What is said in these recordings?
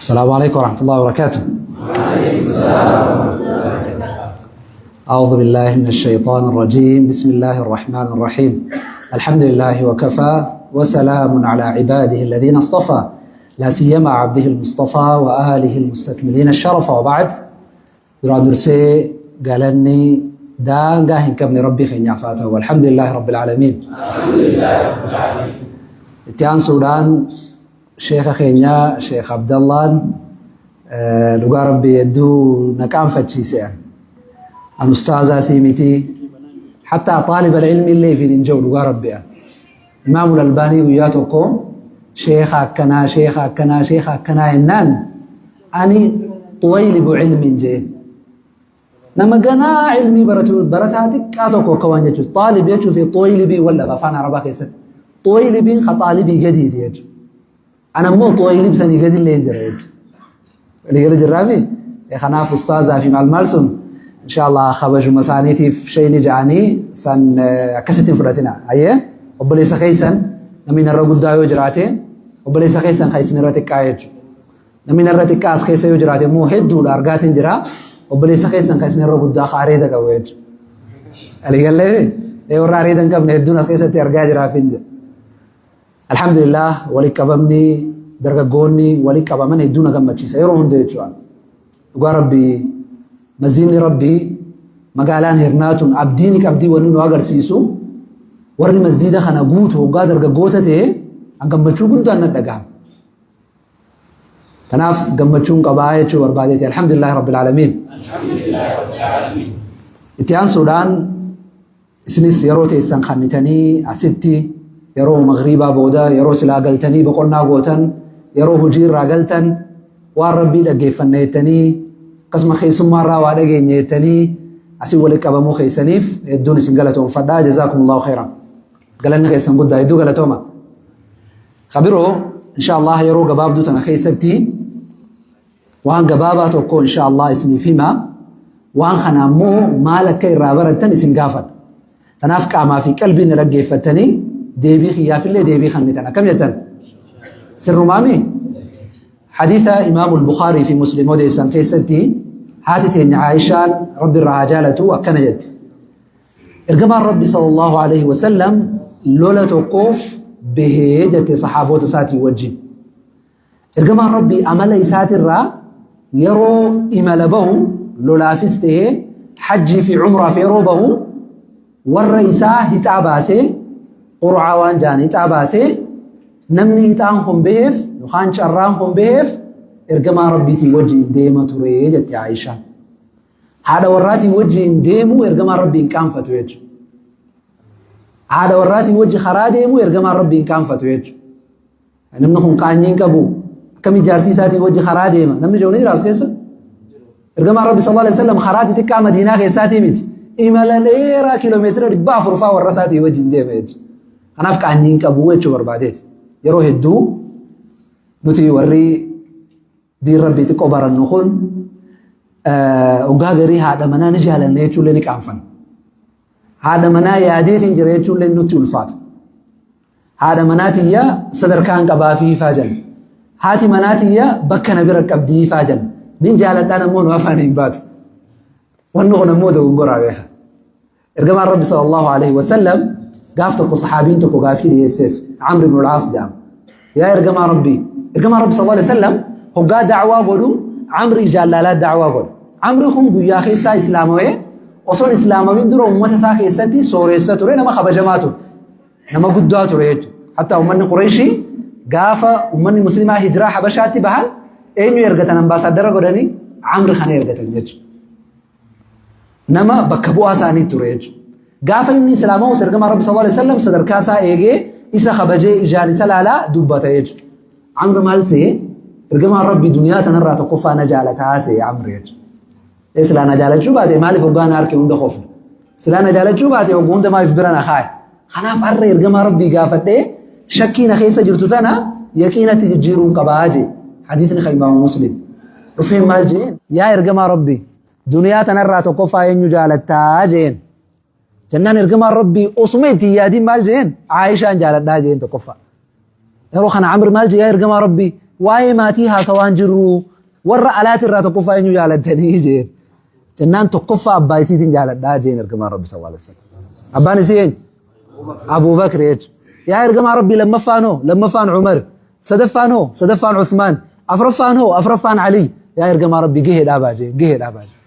السلام عليكم ورحمة الله وبركاته. أعوذ بالله من الشيطان الرجيم. بسم الله الرحمن الرحيم. الحمد لله وكفى، وسلام على عباده الذين اصطفى، لا سيما عبده المصطفى وآله المستكملين الشرف. وبعد، duraan dursee galanni daangaa hin qabne Rabbii keenyaaf haa ta'u. Alhamdulillahi Rabbil Aalamiin. Itti aansuudhaan sheeka keenya Sheekh Abdallaan dhugaa Rabbii hedduu na qaanfachiise. An ustaazaa sii miti. Hattaa xaaliba ilmi illee ifiin hin jiru dhugaa Rabbii. Imaamul Albaanii guyyaa tokko sheeka akkanaa, sheeka akkanaa, sheeka akkanaa jennaan, ani xuwaylibu ilmiin jeen. Nama ganaa ilmii baratu, barataa xiqqaa tokko akka waan jechuudha. Xaalib jechuu fi xuwaylibii wal dhaba afaan Arabaa keessatti. Xuwaylibiin ka xaalibii gadiiti jechuudha. Ana immoo xuwaylib sanii gadillee hin jira jechuudha. Waliigala jirraami? Kanaaf ustaazaa fi maal maal sun inshallah kabajuma isaaniitiif shayni ja'anii san akkasitti hin fudhatina. Hayyee, obboleessa keessan namni narra guddaa yoo jiraate, obboleessa keessan kan isin irra xiqqaa jechuudha. Namni narra xiqqaa as keessa yoo jiraate immoo hedduudha argaatiin jira. Obboleessa keessan kan isin irra guddaa ka areeda qabu jechuudha. Waliigallee warra areeda hin qabne hedduun as keessatti argaa jiraaf hin jira. Alhamdulillah, walitti qabamni dargaggoonni walitti qabaman hedduu na gammachiisa yeroo hunda jechuudha. Dhugaa Rabbii, masjiidni Rabbii magaalaan Hirnaatun abdiini qabdii wanni nu agarsiisu, warri masjiida kana guutu hoggaa dargaggoota ta'e, an gammachuu guddaan na dhagahama. Kanaaf gammachuun qabaa jechuu barbaadeeti. Alhamdulillahi Rabbil Aalamiin. Itti aansuudhaan isinis yeroo teessan kannitanii asitti, yeroo magriibaa booda, yeroo silaa galtanii boqonnaa gootan, yeroo hojii irraa galtan, waan Rabbii dhaggeeffanna jettanii, akkasuma keessummaa irraa waa dhageenya jettanii asii walitti qabamuu keessaniif hedduun isin galatoomfadhaa. Jazaakumullahu khairan. Galanni keessan guddaa, hedduu galatooma. Kabiroo, insha Allah yeroo gabaabduu tana keessatti waan gabaabaa tokko insha Allah isiniif hima. Waan kana ammoo maal akka irraa barattan isin gaafadha. Kanaaf qaamaa fi qalbiin na dhaggeeffattanii deebii kiyyaafillee deebii kennitan. Akkam jettan? Sirrumaami? Hadiisa Imaamul Bukhaarii fi Muslim odeessan keessatti haati teenya Aayishaan, Rabbi irraa haa jaalatu, akkana jetti. Ergamaan Rabbi sallallahu alaihi wasallam lola tokkoof bahee jette saxaaboota isaatii wajjin. Ergamaan Rabbii amala isaatirraa yeroo imala bahu, lolaafis ta'ee hajjii fi umraaf yeroo bahu, warra isaa hixaa baasee, qurcaa waan jaan hixaa baasee, namni hixaan kun baheef yookaan carraan kun baheef ergamaa Rabbiitii wajjin deema ture jette Aayishaan. Haadha warraatiin wajjin deemuu ergamaan Rabbii hin qaanfatu jechuudha. Haadha warraatiin wajji karaa deemuu ergamaan Rabbii hin qaanfatu jechuudha. Namni kun qaanyii hin qabu. Akkamii jaartii isaatiin wajji karaa deema? Namni jiru ni jira as keessa? Ergamaan Rabbi sallallahu alaihi wasallam karaa xixiqqaa Madiinaa keessaatii miti. Imala dheeraa kiiloomeetira 400 fa'aa warra isaatii wajjin deema jechuudha. Kanaaf qaanyii hin qabu jechuu barbaadeeti. Yeroo hedduu nuti warri diin Rabbii xiqqoo barannu kun hoggaa garii haadha manaa ni jaalanna jechuullee ni qaanfanna. Haadha manaa yaadeetiin jira jechuullee nutti ulfaata. Haadha manaa tiyya sadarkaan qabaa fi ifaa jenna. Haati manaa tiyya bakka na bira qabdii ifaa jenna. Nin jaaladhaan ammoo nu afaan hin baatu. Wanni kun ammoo dogongoraa beeka. Ergamaan Rabbi sallallahu alaihi wasallam gaaf tokko saxaabiin tokko gaafii dhiyeesseef, Amr ibn al-Aas jedhama. Yaa ergamaa Rabbii, ergamaan Rabbi sallallahu alaihi wasallam hoggaa da'waa godhu Amri ijaan laalaa da'waa godhu. Amri kun guyyaa keessaa islaamawee, osoon islaamawiin dura uummata isaa keessatti sooreessa ture, nama kabajamaa ture. Nama guddaa ture jechuudha. Hatta uummanni Qureeshii gaafa uummanni Muslimaa hijiraa Habashaatti bahan eenyu ergatan ambaasaaddara godhanii? Amri kana ergatan jechuudha. Nama bakka bu'aa isaanii ture jechuudha. Gaafa inni islaamawus ergamaa Rabbi sallallahu alaihi wasallam sadarkaa isaa eegee isa kabajee ijaan isa laalaa dubbata jechuudha. Amri maal se'e? Ergamaan Rabbi duniyaa tanarraa tokkoffaa na jaalataa se'e Amri jechuudha. Silaa na jaalachuu baate maaliif hoggaa na harki hunda kofla? Silaa na jaalachuu baate hogguu hunda maaliif bira na kaaya? Kanaaf har'a ergamaa Rabbii gaafadhee shakkii na keessa jirtu tana yaqiinatti jijjiiruun qabaa jee. Hadiisni kan Imaamu Muslim. Dhufeen maal jeen? Yaa ergamaa Rabbii, duniyaa tanarraa tokkoffaa eenyu jaalattaa jeen. Jennaan ergamaan Rabbii osuma itti hin yaadin maal jeen? Aayishaan jaaladhaa jeen tokkoffaa. Yeroo kana Amr maal jee? Yaa ergamaa Rabbii, Waa'ee maatii haasawaan jirru warra alaatirraa tokkoffaa eenyu jaalattanii jeen. Jennaan tokkoffaa abbaa isiitiin jaaladhaa jeen ergamaan Rabbi sallallahu alaihi wasallam. Abbaan isii eenyu? Abuu Bakr jechuudha. Yaa ergamaa Rabbii lammaffaan hoo? Lammaffaan Umar. Sadaffaan hoo? Sadaffaan Usmaan. Afraffaan hoo? Afraffaan Ali. Yaa ergamaa Rabbii gahee dhaabaa jeen gahee dhaabaa jeen.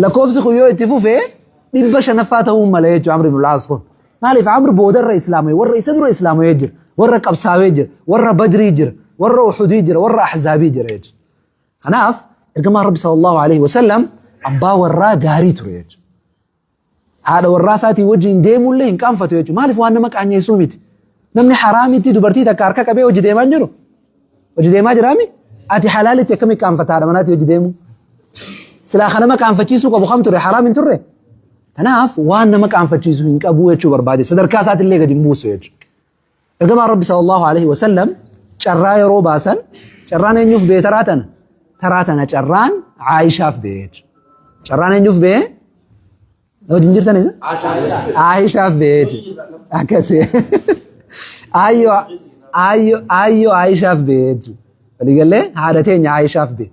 Lakkoofsi kun yoo itti fufee 500ffaa ta'uu mala jechuudha Amr ibn al-Aas kun. Maaliif Amr boodarra islaamee warra isa dura islaamee jira. Warra qabsaawee jira. Warra Badrii jira. Warra Uhudii jira. Warra Ahzaabii jira jechuudha. Kanaaf ergamaan Rabbi sallallahu alaihi wasallam abbaa warraa gaarii ture jechuudha. Haadha warraa isaatii wajjin deemullee hin qaanfatu jechuudha. Maaliif waan nama qaanyeessuu miti. Namni haraamitti dubartii takka harka qabee hojii deemaa hin jiru. Hojii deemaa jiraami? Ati halaalitti akkamitti qaanfata haadha manaatii hojii deemuu? Silaa kan nama qaanfachiisuu qabu kam ture? Haraam hin turre? Kanaaf waan nama qaanfachiisu hin qabu jechuu barbaade. Sadarkaa isaatillee gadi hin buusu jechuudha. Ergamaan Rabbi sallallahu alaihi wasallam carraa yeroo baasan carraan eenyuuf bee taraa tana? Taraa tana carraan Aayishaaf bee jechuudha. Carraan eenyuuf bee? Wajjin jirtan isa? Aayishaaf bee jechuudha. Akkasii. Aayyoo aayyoo aayyoo Aayishaaf bee jechuudha. Waliigallee haadha teenya Aayishaaf bee.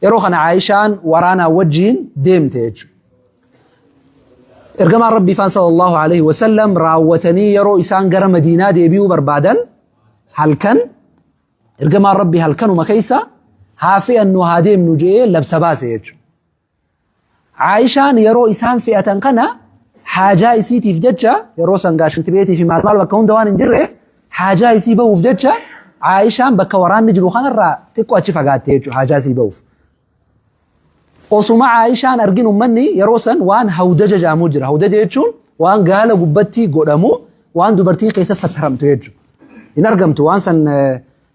Yeroo kana Aayishaan waraanaa wajjin deemte jechuudha. Ergamaan Rabbii faan sallallahu alaihi wasallam raawwatanii yeroo isaan gara Madiinaa deebi'uu barbaadan halkan ergamaan Rabbii halkanuma keessa haa fe'annu haa deemnu jedhee labsa baase jechuudha. Aayishaan yeroo isaan fe'atan kana haajaa isiitiif jecha yeroo sangaa shintibeetii fi maal maal bakka hunda waan hin jirreef haajaa isii bahuuf jecha Aayishaan bakka waraanni jiru kanarraa xiqqoo achi fagaatte jechuudha haajaa isii bahuuf. Osuma Aayishaan argin ummanni yeroo san waan hawdaja jaamu jira. Hawdaja jechuun waan gaala gubbatti godhamu waan dubartiin keessa sattaramtu jechuudha. Hin argamtu waan san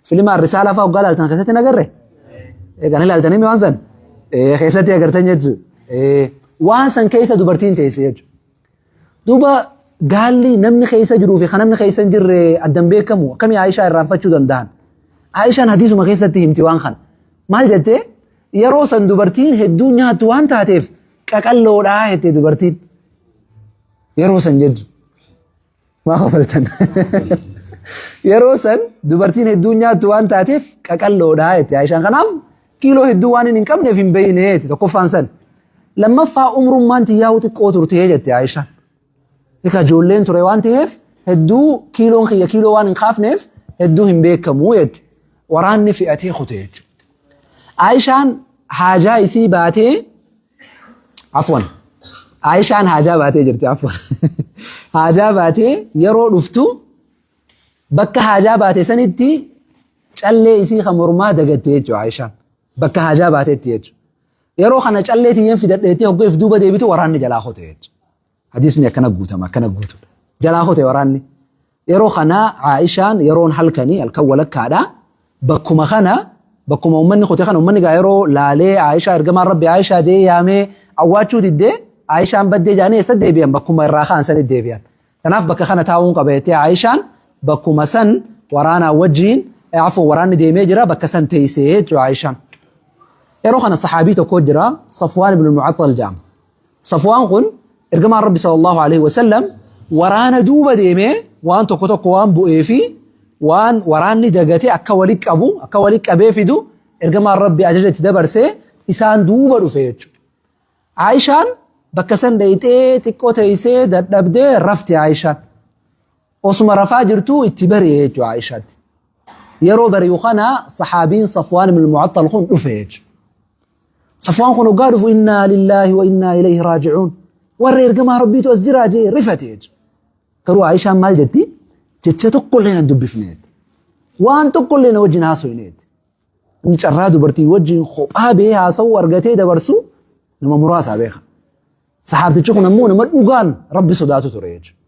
filima risaalaa fa'aa hoggaa ilaaltan keessatti hin agarre. Kan ilaaltanii waan san keessatti agartan jechuudha. Waan san keessa dubartiin teesse jechuudha. Duuba gaalli namni keessa jiruu fi kan namni keessa hin jirre addan beekamu akkamii Aayishaa irraanfachuu danda'an. Aayishaan hadiisuma keessatti himti waan kana. Maal jettee yeroo san dubartiin hedduu nyaattu waan taateef qaqalloodhaa jette dubartiin. Yeroo san jettu. Maa kofaltan? Yeroo san dubartiin hedduu nyaattu waan taateef qaqalloodha jette Aayishaan. Kanaaf kiiloo hedduu waan hin qabneef hin beeyne jette tokkoffaan san. Lammaffaa umrummaan tiyyaa'u xiqqoo turte jette Aayishaan. Egaa ijoolleen ture waan ta'eef hedduu kiiloon kiyya kiiloo waan hin kaafneef hedduu hin beekamu jette. Waraanni fe'atee kute jechuudha. Aayishaan haajaa isii baatee Afwan. Aayishaan haajaa baatee jirti afwan. Haajaa baatee yeroo dhuftu bakka haajaa baate sanitti callee isii kan mormaa dagatte jechuudha Aayishaan. Bakka haajaa baatetti jechuudha. Yeroo kana callee tiyyeen fidadheettee hoggoo if duuba deebitu waraanni jalaa kote jechuudha. Hadiisni akkana guutama akkana guutudha. Jalaa kote waraanni. Yeroo kana Aayishaan yeroon halkanii halkan walakkaadha. Bakkuma kana bakkuma uummanni kote kana uummanni gaa yeroo laalee Aayishaa ergamaan Rabbi Aayishaa jee yaamee awwaachuu diddee Aayishaan baddee jaanii eessa deebi'an bakkuma irraa ka'an sanitti deebi'an. Kanaaf bakka kana taa'uun qaba jettee Aayishaan bakkuma san waraanaa wajjiin afoo waraanni deemee jira bakka san teessee jechuudha Aayishaan. Yeroo kana saxaabii tokko jira Safwaan ibn Mu'axxal jedhama. Safwaan kun ergamaan Rabbi sallallahu alaihi wasallam waraana duuba deemee waan tokko tokko waan bu'ee fi waan waraanni dagate akka wali qabu akka wali qabee fidu ergamaan Rabbi ajaja itti dabarsee isaan duuba dhufe jechuudha. Aayishaan bakka san dhayxee xiqqoo teessee dadhabdee rafte Aayishaan. Osuma rafaa jirtuu itti bari'e jechuudha Aayishaatti. Yeroo bari'u kana saxaabiin Safwaan ibn Mu'axxal kun dhufe jechuudha. Safwaan kun hoggaa dhufu innaa lillaahi wa innaa ilayhi raaji'uun. Warra ergamaa Rabbiitu as jiraa jee rifate jechuudha. Garuu Aayishaan maal jetti? Jecha tokkollee nan dubbifne jetti. Waan tokkollee na wajjin haasofne jetti. Inni carraa dubartii wajjin kophaa bee haasa'uu argatee dabarsu nama muraasaa beeka. Sahaabtichi kun ammoo nama dhugaan Rabbi sodaatu ture jechuudha.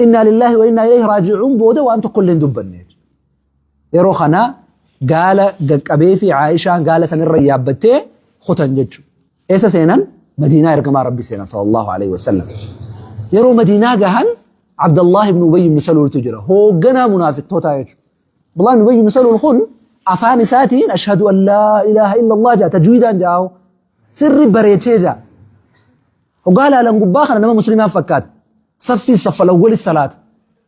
Innaa lillaahi wa innaa ilayhi raaji'uun booda waan tokkollee hin dubbanne. Yeroo kana gaala gaqqabee fi Aayishaan gaala sanirra yaabbattee kutan jechuudha. Eessa seenan? Madiinaa ergamaa Rabbi seenan sallallahu alaihi wasallam. Yeroo Madiinaa gahan Abdallah ibn Ubay ibn Saluultu jira. Hoogganaa munaafiqtootaa jechuudha. Abdullah ibn Ubay ibn Saluul kun afaan isaatiin ashhadu an laa ilaaha illallah jaa tajwiidaan jaa'u sirri bareechee jaa. Hoggaa laalan gubbaa kana nama muslimaa fakkaata. Saffii saffal awwali salaata.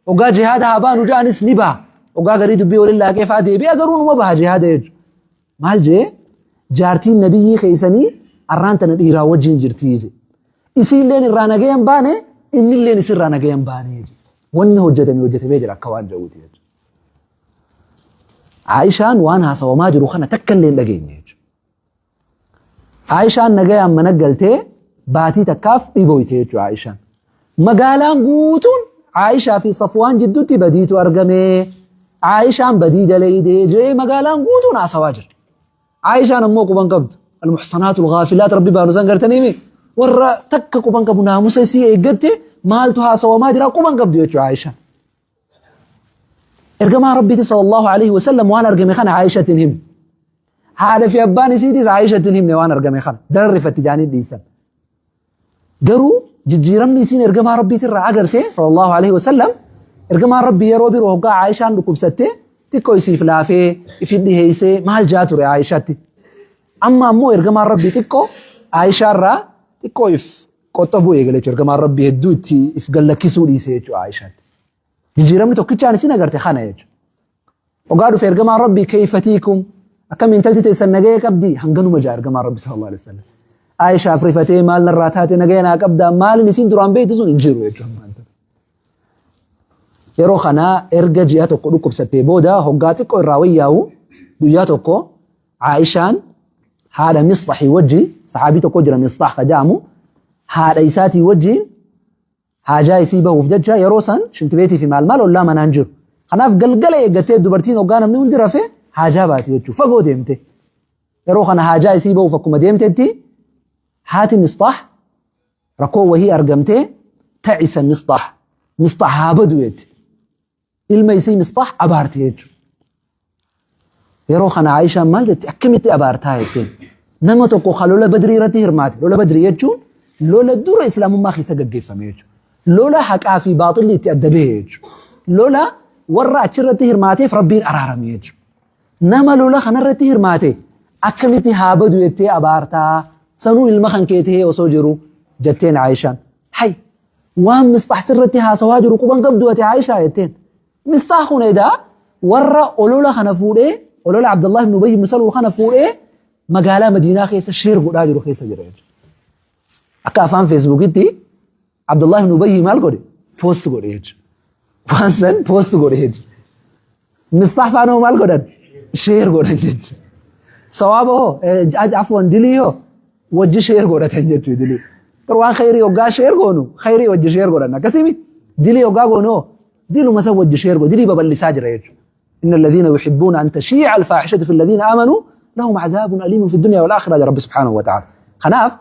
Hoggaa jihaada haa baanu ja'anis ni baha. Hoggaa garii dubbii waliin laaqee fa'aa deebi'a garuu numa baha jihaada jechuudha. Maal jee jaartiin nabiyyii keessanii arraan tana dhiiraa wajjin jirti jee. Isiilleen irraa nagaya hin baane innilleen isirraa nagaya hin baane jee. Wanni hojjetame hojjetamee jira akka waan jedhuuti jechuudha. Aayishaan waan haasawamaa jiru kana takka illee hin dhageenye jechuudha. Aayishaan nagayaan mana galtee baatii takkaaf dhibooyte jechuudha Aayishaan. Magaalaan guutuun Aayishaa fi Safwaan jidduutti badiitu argame. Aayishaan badii daleeydee jee magaalaan guutuun haasawaa jira. Aayishaan ammoo quban qabdu. Almuhsanaatul gaafilaat rabbi baanu san gartaniimi. Warra takka quban qabu naamusa isii eeggatte maaltu haasawamaa jira quban qabdu jechuudha Aayishaan. Ergamaa Rabbiiti sallallahu alaihi wasallam waan argame kana Aayishatti hin himne. Haadha fi abbaan isiitis Aayishatti hin himne waan argame kana. Daran rifatti jaanii dhiisan. Garuu jijjiiramni isiin ergamaa Rabbiitirraa agarte sallallahu alaihi wasallam ergamaan Rabbii yeroo biroo hoggaa Aayishaan dhukkubsattee xiqqoo isiif laafee ifi dhiheessee maal jaa ture Aayishaatti. Amma ammoo ergamaan Rabbii xiqqoo Aayishaarraa xiqqoo if qoxxobuu eegale jechuudha. Ergamaan Rabbii hedduu itti if gallakkisuu dhiise jechuudha Aayishaatti. Jijjiiramni tokkichaan isin agarte kana jechuudha. Ogaa dhufe ergamaan Rabbii keeyfatiikum akkam intalti teessan nagaya qabdi hanganuma jaa ergamaan Rabbii sallallahu alaihi wasallam. Aayishaaf rifatee maal narraa taate nagaya naa qabdaa maalin isin duraan beektu sun hin jiru jechuudha. Yeroo kana erga ji'a tokko dhukkubsattee booda hoggaa xiqqoo irraa wayyaa'u guyyaa tokko Aayishaan haadha Misxahi wajji saxaabii tokko jira Misxah ka jedhamu haadha isaatii wajjiin haajaa isii bahuuf jecha yeroo san shintibeetii fi maal maal ollaa manaan jiru. Kanaaf galgala eeggattee dubartiin hoggaa namni hundi rafe haajaa baati jechuudha fagoo deemte. Yeroo kana haajaa isii bahuuf akkuma deemtetti haati Misxah rakkoo wahii argamtee ta'isa Misxah Misxah haa badu jette. Ilma isii Misxaah abaarte jechuudha. Yeroo kana Aayishaan maal jette akkamitti abaartaa jetteen. Nama tokko ka lola badrii irratti hirmaate. Lola badrii jechuun lola dura islaamummaa keessa gaggeeffame jechuudha. Lola haqaa fi baaxilli itti adda bahe jechuudha. Lola warra achirratti hirmaateef rabbiin araarame jechuudha. Nama lola kanarratti hirmaate akkamitti haa badu jettee abaartaa sanuu ilma kan kee tahee osoo jiru jetteen Aayishaan. Hay waan Misxaah sirratti haasawaa jiru quban qabdu ati Aayishaa jetteen. Misxaah kun edaa warra olola kana fuudhee olola Abdullah ibn Ubay ibn Salul kana fuudhee magaalaa Madiinaa keessa sheer godhaa jiru keessa jira jechuudha. Akka afaan Feesbuukitti Abdullah ibn Ubay maal godhe? Poost godhe jechuudha. Waan san poost godhe jechuudha. Misxaah faana maal godhan? Sheer godhan jechuudha. Sawaaba hoo afwan dilii hoo wajji sheer godhatan jechuudha dilii. Garuu waan khayrii hoggaa sheer goonu khayrii wajji sheer godhan akkasimi dilii hoggaa goonu hoo diluma san wajji sheer godhu dilii babal'isaa jira jechuudha. إن الذين يحبون أن تشيع الفاحشة في الذين آمنوا لهم عذاب أليم في الدنيا والآخرة يا رب سبحانه وتعالى. خناف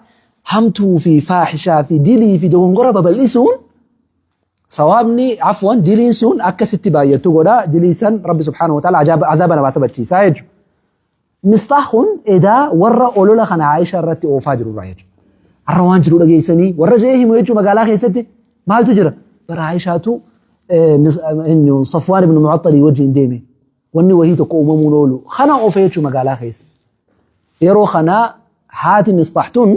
همتو في فاحشة في دلي في دغنغرة ببلسون Sawaabni afwan diliin sun akka sitti baay'attu godha dilii san Rabbi subhaanahu wa ta'ala azaaba namaa sabachiisaa jechuudha. Misxaah kun edaa warra olola kana Aayishaa irratti oofaa jiru irraa jechuudha. Har'a waan jiru dhageessanii warra jee himu jechuudha magaalaa keessatti maaltu jira? Bara Aayishaatu Safwaan ibn Mu'axxalii wajjin deeme. Wanni wahii tokko uumamuun oolu kana oofe jechuudha magaalaa keessa. Yeroo kana haati Misxaah tun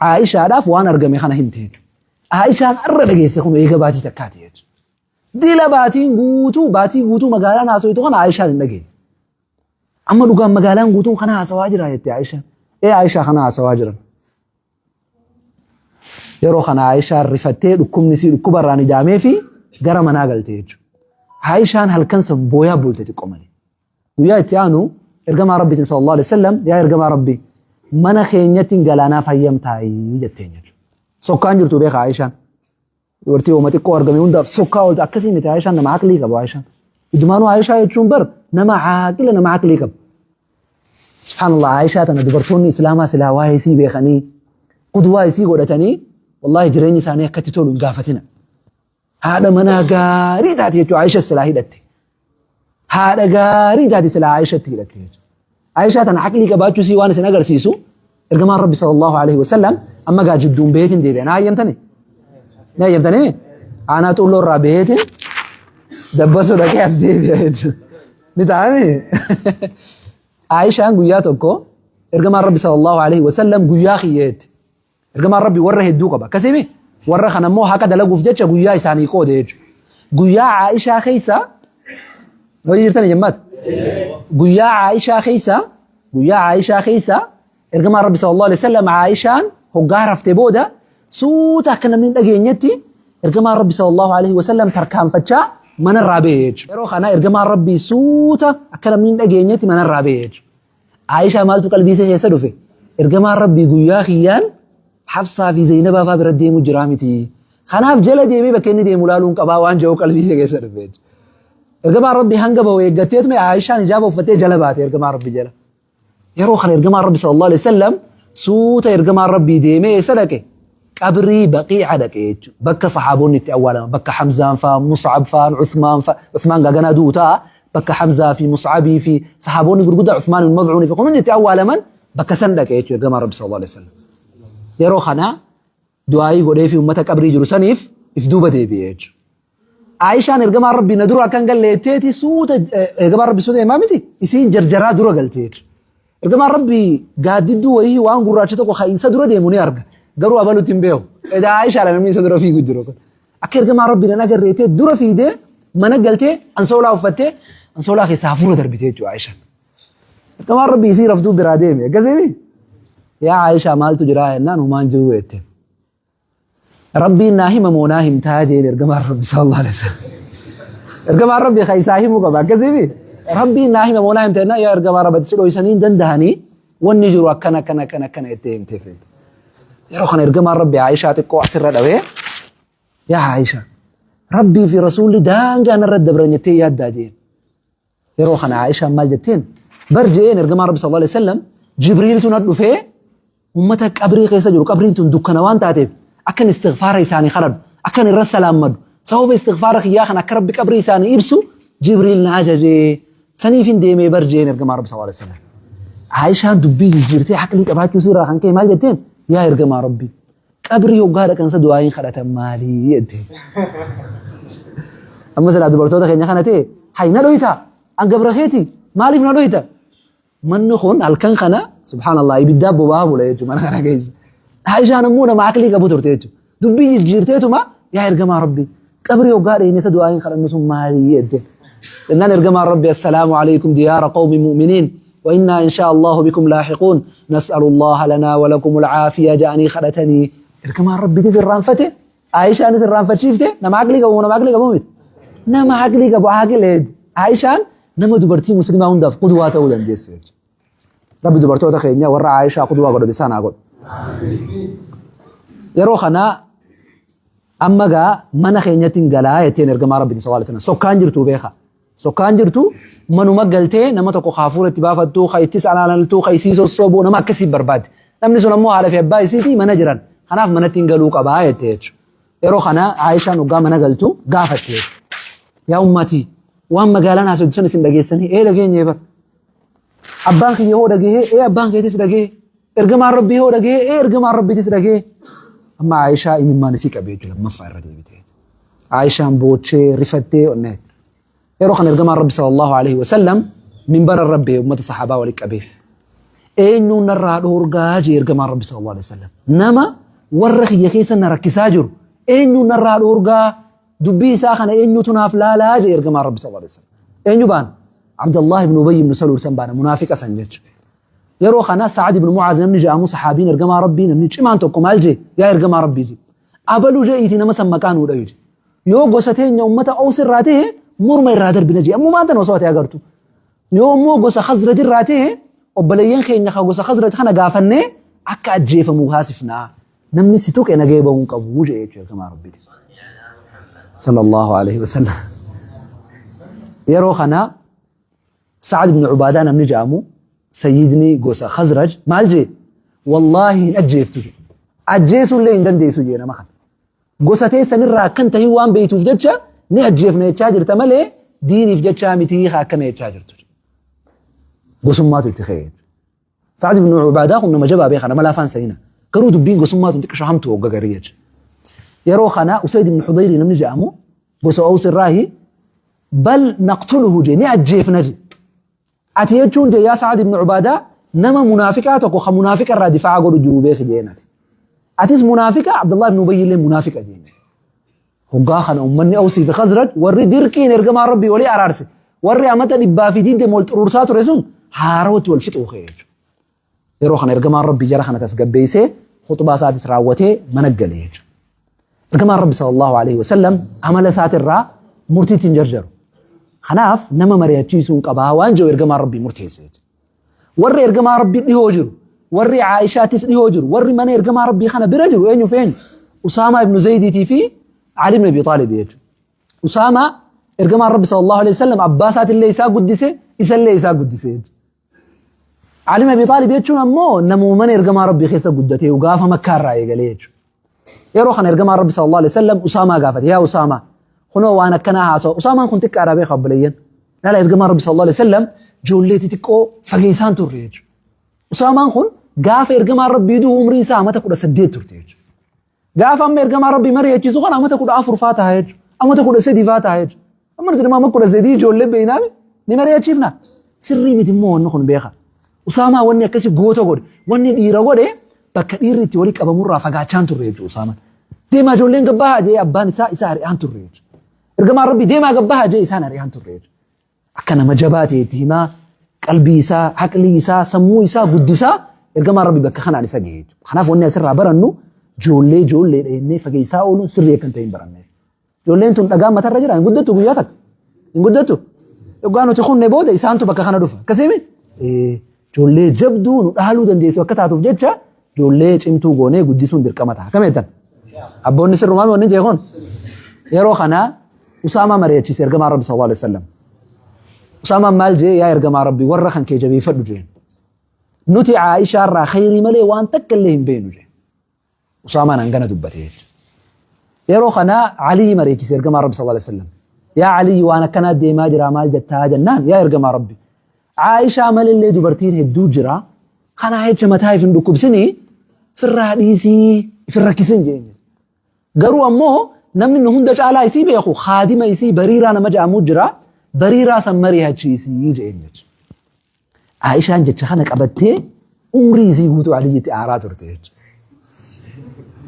Aayishaadhaaf waan argame kana himte jechuudha. Aayishaan arra dhageesse kun eega baatii takkaati jechuudha. Dila baatiin guutuu baatii guutuu magaalaan haasoytu kana Aayishaan hin dhageenye. Amma dhugaan magaalaan guutuun kana haasawaa jira jette Aayishaan. Ee Aayishaa kana haasawaa jiran. Yeroo kana Aayishaan rifattee dhukkubni isii dhukkuba irraan idaamee fi gara manaa galte jechuudha. Aayishaan halkan san booyaa bulte xiqqoo malee. Guyyaa itti aanu ergamaa Rabbiitiin sallallahu alaihi wasallam yaa ergamaa Rabbii mana keenyatti galaanaaf hayyamtaayii jetteen jechuudha. Sokkaan jirtu beeka Aayishaan. Dubartii hooma xiqqoo argame hundaaf sokkaa ooltu akkasii miti Aayishaan nama aqlii qabu Aayishaan. Ijumaanuu Aayishaa jechuun bar nama aaqila nama aqlii qabu. Subhaanallah Aayishaa tana dubartoonni Islaamaa silaa waa'ee isii beekanii qudwaa isii godhatanii wallaahi jireenyi isaanii akkatti tolu hin gaafatina. Haadha manaa gaarii taate jechuudha Aayisha silaa hidhatte. Haadha gaarii taate silaa Aayishatti hidhatte jechuudha. Aayishaa tana aqlii qabaachuu isii waan isin agarsiisu ergamaan Rabbi sallallahu alaihi wasallam amma gaa jidduun beetin deebi'a. Na hayyamtani? Na hayyamtani? Aanaa xuulloo irraa beetin dabbasuu dhaqee as deebi'a jechuudha. Ni ta'ami? Aayishaan guyyaa tokko ergamaan Rabbi sallallahu alaihi wasallam guyyaa kiyyeetti. Ergamaan Rabbii warra hedduu qaba. Akkasiimi warra kana immoo haqa dalaguuf jecha guyyaa isaanii qoode jechuudha. Guyyaa Aa'ishaa keessa Na wajji jirtanii jemmaata? Guyyaa Aayishaa keessa guyyaa Aayishaa keessa ergamaan Rabbi sallallahu alaihi wasallam Aayishaan hoggaa rafte booda suuta akka namni hin dhageenyetti ergamaan Rabbi sallallahu alaihi wasallam tarkaanfachaa manarraa ba'e jechuudha. Yeroo kana ergamaan Rabbii suuta akka namni hin dhageenyetti manarraa ba'e jechuudha. Aayishaa maaltu qalbii ishee keessa dhufe? Ergamaan Rabbii guyyaa kiyyaan Hafsaa fi Zaynabaa fa'aa bira deemu jiraa miti. Kanaaf jala deemee bakka inni deemu laaluun qabaa waan jedhu qalbii ishee keessa dhufe. Ergamaan Rabbii hanga bahu eeggatteetuma Aayishaan hijaaba uffattee jala baate ergamaan Rabbii jala. Yeroo kana ergamaan Rabbi sallallahu alaihi wasallam suuta ergamaan Rabbii deemee eessa dhaqe? Qabrii Baqiica dhaqe jechuudha. Bakka sahaabonni itti awwaalaman bakka Hamzaan fa'aa, Mus'ab fa'aa, Uthmaan fa'aa, Uthmaan gaaganaa du'u ta'a. Bakka Hamzaa fi Mus'abii fi sahaabonni gurguddaa Uthmaan ibn Maz'uun fi kun hundi itti awwaalaman bakka san dhaqe jechuudha ergamaan Rabbi sallallahu alaihi wasallam. Yeroo kana du'aayii godhee fi uummata qabrii jiru saniif if duuba deebi'e jechuudha. Aayishaan ergamaan Rabbii na dura akka hin galle jetteeti suuta ergamaan Rabbii suuta deemaa miti isiin jarjaraa dura galte jechuudha. Ergamaan Rabbii gaaddidduu wayii waan gurraacha tokko kan isa dura deemu ni arga. Garuu abalutti hin beeku. Edaa Aayishaadha namni isa dura fiigu jiru kun. Akka ergamaan Rabbii nan agarre jettee dura fiidee mana galtee ansoolaa uffattee ansoolaa keessaa hafuura darbite jechuudha Aayishaan. Ergamaan Rabbii isii raftuu biraa deeme. Akkasiimi? Yaa Aayishaa maaltu jiraa jennaan homaan jiru jette. Rabbiin naa hima moo naa himtaa jeen ergamaan Rabbi sallallahu alaihi wasallam. Ergamaan Rabbi kan isaa himuu qaba akkasiimi. Rabbiin naa hima moo naa himta jennaan yaa ergamaa Rabbi si dhoysanii hin dandahanii wanni jiru akkana akkana akkana akkana jettee himteef. Yeroo kana ergamaan Rabbi Aayishaa xiqqoo asirra dhawee yaa Aayishaa Rabbii fi Rasuulli daangaa narra dabran jettee yaaddaa jeen. Yeroo kana Aayishaan maal jetteen? Bar je'een ergamaan Rabbi sallallahu alaihi wasallam Jibriiltu na dhufee ummata qabrii keessa jiru qabriin tun dukkana waan taateef akkan istighfaara isaanii kadhadhu akkan irra salaammadhu sababa istighfaara kiyyaa kan akka Rabbi qabrii isaanii ibsu Jibriil na ajajee saniif hin deemee bar je'een ergamaan Rabbi sallallahu alaihi wasallam. Aayishaan dubbii jijjiirtee aqlii qabaachuu isii irraa kan ka'e maal jetteen? Yaa ergamaa Rabbii Qabrii hoggaa dhaqan sa du'aa'iin kadhatan maalii jette. Amma silaa dubartoota keenya kana ta'e hay na dhoyta an gabra keeti maaliif na dhoyta manni kun halkan kana subhaanallah ibiddaa boba'aa bula jechuudha mana kana keessa. Aishaan ammoo nama aqlii qabu turte jechuudha. Dubbii jijjiirteetuma yaa ergamaa rabbii qabrii hoggaa dhayne sa du'aa'iin kadhannu sun maalii jette. Jennaan ergamaan rabbi assalaamu alaikum diyaara qawmi mu'miniin وإنا إن شاء الله بكم لاحقون نسأل الله لنا ولكم العافية جa'anii kadhatanii ergamaan rabbitis irraanfate Aayishaanis irraanfachiifte nama aqlii qabu nama aqlii qabu miti nama aqlii qabu aqlee Aayishaan nama dubartii muslimaa hundaaf qudwaa ta'uu dandeessu jechuudha. Rabbi dubartoota keenya warra Aayishaa qudwaa godhate isaan haa godhu. Yeroo kana amma gaa mana keenyatti hin galaa jetteen ergamaa rabbiiti sallallahu alaihi wasallam sokkaan jirtu beeka. Sokkaan jirtu manuma galtee nama tokko ka hafuura itti baafattu, ka ittis alaalaltu, ka isii sossobu nama akkasii barbaaddi. Namni sun ammoo haadha fi abbaa isiitii mana jiran. Kanaaf manatti hin galuu qabaa jette jechuudha. Yeroo kana Aayishaan hoggaa mana galtu gaafatte jechuudha. Yaa ummatii waan magaalaan haasoftu san isin dhageessanii ee dhageenye bar. Abbaan kiyya hoo dhagahee ee abbaan keetis dhagahee. Ergamaan Rabbii hoo dhagahee ee ergamaan Rabbiitis dhagahee. Amma Aayishaa imimmaan isii qabee jechuudha lammaffaa irra deebitee. Aayishaan boochee rifattee onnee. Yeroo kana ergamaan Rabbi sallallahu alaihi wasallam minbara irra ba'ee uummata sahaabaa walitti qabee. Eenyuun narraa dhoorgaa jee ergamaan Rabbi sallallahu alaihi wasallam. Nama warra kiyya keessa na rakkisaa jiru eenyuun narraa dhoorgaa dubbii isaa kana eenyutu naaf laalaa jee ergamaan Rabbi sallallahu alaihi wasallam. Eenyu baana? Abdallah ibn Ubay ibn Saluul san baana munaafiqa san jechuudha. Yeroo kana Sa'ad ibn Mu'aaz namni jedhamu sahaabiin ergamaa Rabbii namni cimaan tokko maal jee yaa ergamaa Rabbii jee. Abalu je'iiti nama san maqaa nuu dhayu jee. Yoo gosa teenya ummata Ows irraa ta'e morma irraa darbina jee. Ammumaan tana osoo ati agartu. Yoo immoo gosa Khazraj irraa ta'e obboleeyyan keenya ka gosa Khazraj kana gaafannee akka ajjeefamu taasifnaa. Namni si tuqe nagee bahuu hin qabu jee jechuudha ergamaa Rabbiiti. Sallallahu alaihi wasallam. Yeroo kana Sa'ad ibn Ubaadaa namni jedhamu sayyidni gosa Khazraj maal jee wallaahi hin ajjeeftu jee. Ajjeesuullee hin dandeessu jee nama kana. Gosa teessanirraa akkan tahin waan beektuuf jecha ni ajjeefna jechaa jirta malee diiniif jechaa mitii akkana jechaa jirtu. Gosummaatu itti ka'e. Sa'ad ibn Ubaadaa kun nama jabaa beeka nama laafaan sayina. Garuu dubbiin gosummaa tun xiqqisho hamtu hogga garii jecha. Yeroo kana Usayd ibn Hudayri namni jedhamu gosa Ows irraahi bal naqtuluhu jee ni ajjeefna jee. Ati jechuun jee yaa Sa'ad ibn Ubaadaa nama munaafiqaa tokko kan munaafiqa irraa difaa'a godhu jiru beeki jeen ati. Atis munaafiqa Abdullah ibn Ubayy illee munaafiqa jeen. Hoggaa kana ummanni Awsii fi Khazraj warri dirqiin ergamaa Rabbii walii araarse. Warri amata 120 wal xuruursaa ture sun haarawatti wal fixuu ka'e jechuudha. Yeroo kana ergamaan Rabbii jara kana tasgabbeessee khuxbaa isaatis raawwatee mana gale jechuudha. Ergamaan Rabbi sallallahu alaihi wasallam amala isaatirraa murtiitti hin jarjaru. Kanaaf nama mari'achiisuun qabaa waan jiru ergamaan Rabbii murteesse jechuudha. Warri ergamaa Rabbii dhihoo jiru, warri Aayishaattis dhihoo jiru, warri mana ergamaa Rabbii kana bira jiru eenyu fi eenyu? Usaamaa ibnu Zaydiitii fi Ali ibn Abi Xaalib jechuudha. Usaamaa ergamaan Rabbi sallallahu alaihi wasallam abbaa isaatillee isaa guddise, isallee isaa guddise jechuudha. Ali ibn Abi Xaalib jechuun ammoo namuma mana ergamaa Rabbii keessa guddatee gaafa Makkaa irraa eegalee jechuudha. Yeroo kana ergamaan Rabbi sallallahu alaihi wasallam Usaamaa gaafate yaa Usaamaa kunoo waan akkanaa haasawa. Usaamaan kun xiqqaadha beeka obboleeyyan. Laala ergamaan Rabbi sallallahu alaihi wasallam ijoollee xixiqqoo fageessaan turre jechuudha. Usaamaan kun gaafa ergamaan Rabbii du'u umriin isaa amata 18 turte jechuudha. Gaafa amma ergamaan Rabbii mari'achiisu kan amata 14 faa ta'a jechuudha. Amata 13 faa ta'a jechuudha. Amma nuti nama 13 ijoollee beeynaami ni mari'achiifna. Sirrii miti immoo wanni kun beeka. Usaamaa wanni akkasii goota godhe wanni dhiira godhe bakka dhiirri itti walii qabamurraa fagaachaan turre jechuudha Usaamaan. Deemaa ijoolleen gabbahaa jee abbaan isaa isa ari'aan turre jechuudha. Ergamaan Rabbii deemaa gabbahaa jee isaan ari'aan turre jechuudha. Akka nama jabaa ta'e itti himaa qalbii isaa, aqlii isaa, sammuu isaa guddisaa ergamaan Rabbii bakka kanaan isa gahe jechuudha. Kanaaf wanni asirraa barannu ijoollee ijoolleedha jennee fageessaa ooluun sirrii akka hin ta'in baranne. Ijoolleen tun dhagaan matarra jira hin guddattu guyyaa takka. Hin guddattu. Yoggaa nuti kunne booda isaantu bakka kana dhufa. Akkasii ijoollee jabduu nu dhaaluu dandeessu akka taatuuf jecha ijoollee cimtuu goonee guddisuun dirqama ta'a. Akkam jettan? Abboonni sirrumaa wanni jee kun yeroo kana Usaamaa mari'achiise ergamaa Rabbi sallallahu alaihi wasallam. Usaamaan maal jee yaa ergamaa Rabbi warra kan kee jabeeffadhu jeen. Nuti Aayishaa irraa khayrii malee waan takka illee hin beeknu jeen. Usaamaan hangana dubbate jechuudha. Yeroo kana Aliyyi mari'achiise ergamaa Rabbi sallallahu alaihi wasallam. Yaa Aliyyi waan akkanaa deemaa jira maal jettaa jennaan yaa ergamaa Rabbi. Aayishaa malillee dubartiin hedduu jira. Kanaa jecha mataa if hin dhukkubsinii firraa dhiisii if hin rakkisin jeen. Garuu ammoo namni nu hunda caalaa isii beeku haadima isii Bariiraa nama jedhamu jira. Bariiraa san mari'achiisii jeen jechuudha. Aayishaan jecha kana qabattee umrii isii guutuu Aliyyitti aaraa turte jechuudha.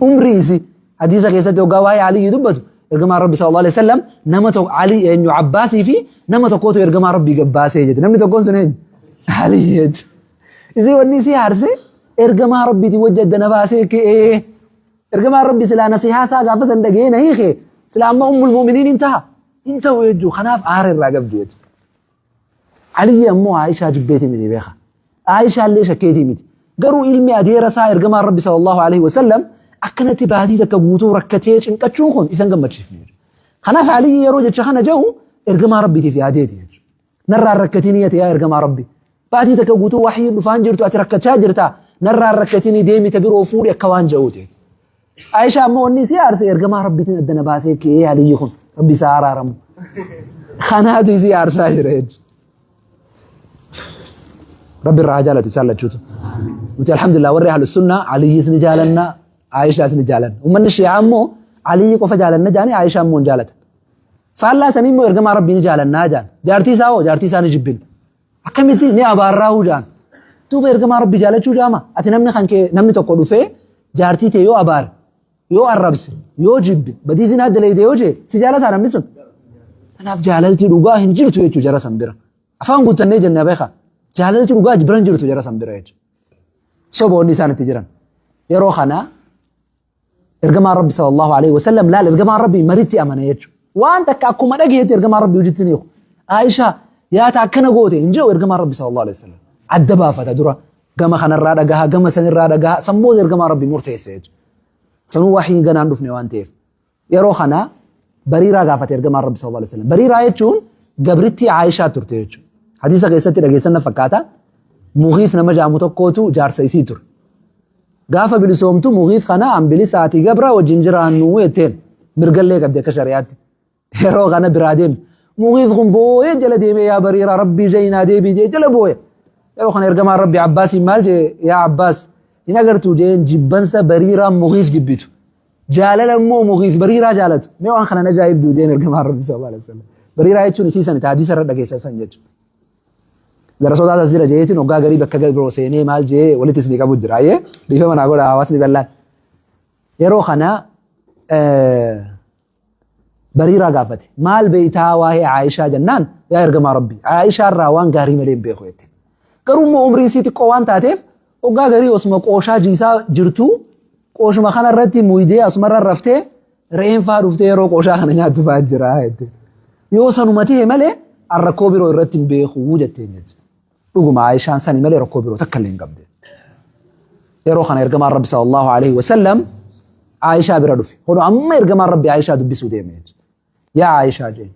Umrii isii hadiisa keessatti hoggaa waa'ee Aliyyi dubbatu ergamaan Rabbi sallallahu alaihi wasallam nama tokko Ali eenyu Abbaasii fi nama tokkotu ergamaa Rabbii gabbaasee jette. Namni tokkoon sun eenyu? Aliyyi jechuudha. Isii wanni isii aarsee ergamaa Rabbiitiin wajji adda na baasee ka'ee ergamaan Rabbi silaa nasihaa isaa gaafa san dhaga'ee na hiike silaa amma ummul mu'miniin hin ta'a hin ta'u jechuudha. Kanaaf aara irraa qabdi jechuudha. Aliyyi ammoo Aayishaa jibbeetii miti beeka. Aayishaa illee shakkeetii miti. Garuu ilmi adeera isaa ergamaan Rabbi sallallahu alaihi wasallam akkanatti baatii takka guutuu rakkatee cinqachuun kun isan gammachiifne. Kanaaf Aliyyi yeroo jecha kana jedhu ergamaa Rabbiitiif yaadeeti jechuudha. Narraa rakkatinii ati yaa ergamaa Rabbi. Baatii takka guutuu waxyiin dhufaan jirtu ati rakkachaa jirta. Narraa rakkatinii deemi ta biroo fuudhi akka waan jedhuuti. Aayishaa ammoo wanni isii aarse ergamaa Rabbiitiin adda na baasee ka'ee Aliyyi kun Rabbi isaa araaramu. Kanaatu isii aarsaa jira jechuudha. Rabbi irraa haa jaalatu isaan lachuutu. Nuti alhamdulillah warri ahlu sunnaa Aliyyis ni jaalanna Aayishaas ni jaalanna. Uummanni Shii'aa immoo Aliyyi qofa jaalanna jaanii Aayishaa immoo hin jaalatan. Faallaa sanii immoo ergamaa Rabbii ni jaalannaa jaan. Jaartii isaa hoo jaartii isaa ni jibbina. Akkamitti ni abaarraahuu jaan. Duuba ergamaa Rabbi jaalachuu jaama. Ati namni kan kee namni tokko dhufee jaartii tee yoo abaare yoo arrabse yoo jibbe badii zinaa dalayde yoo jee si jaalataa namni sun. Kanaaf jaalalti dhugaa hin jirtu jechuu jara san bira. Afaan guuttannee jenna beeka. Jaalalti dhugaa bira hin jirtu jara san bira jechuudha. Soboonni isaan itti jiran. Yeroo kana Ergamaan Rabbi sallallahu alaihi wasallam laal ergamaan Rabbi maritti amane jechuudha. Waan takka akkuma dhageetti ergamaan Rabbi hojiitti ni hiiku. Aishaa yaata akkana goote hin jedhu ergamaan Rabbi sallallahu alaihi wasallam. Adda baafata dura gama kanarraa dhagaha gama sanirraa dhagaha sammuu ergamaan Rabbi murteesse jechuudha. Sanuu wahiin ganaan dhufne waan ta'eef. Yeroo kana Bariiraa gaafate ergamaan Rabbi sallallahu alaihi wasallam. Bariiraa jechuun gabrittii Aayishaa turte jechuudha. Hadiisa keessatti dhageessan na fakkaata. Mughiif nama jedhamu tokkootu jaarsa isii ture. Gaafa bilisoomtu Mughiif kana an bilisaati gabra wajjin jiraannu jetteen mirgallee qabdi akka shari'aatti. Yeroo kana biraa deemte. Mughiif kun booyee jala deemee yaa Bariiraa Rabbii jaynaa deebii jee jala booye. Yeroo kana ergamaan Rabbi Abbaasiin maal jee yaa Abbaas hin agartuu jeen jibbansa Bariiraan Mughiif jibbitu. Jaalala immoo Mughiif Bariiraa jaalatu. Mee waan kana na ajaa'ibdu jeen ergamaan Rabbi sallallahu alaihi wasallam. Bariiraa jechuun isii sani hadiisa irra dhageessan san jechuudha. Darasoota as jira jeetiin hoggaa garii bakka biroo seenee maal jee walitti isinii qabu jira. Ayyee dhiifama naa godha hawaasni bal'aan. Yeroo kana Bariiraa gaafate. Maal beeytaa waa'ee Aayishaa jennaan yaa ergamaa Rabbii Aayishaa irraa waan gaarii malee hin beeku jette. Garuu immoo umriin isii xiqqoo waan taateef hoggaa garii osuma qooshaa jiisaa jirtuu qooshuma kana irratti muydee asumarra raftee re'een faa dhuftee yeroo qooshaa kana nyaattu faa jira jette. Yoo sanuma ta'e malee an rakkoo biroo irratti hin beeku jetteen jechuudha. Dhuguma Aayishaan sani malee rakkoo biroo takka illee hin qabde. Yeroo kana ergamaan Rabbi sallallahu alaihi wasallam Aayishaa bira dhufe. Hono amma ergamaan Rabbi Aayishaa dubbisuu deeme. Yaa Aayishaa jeen.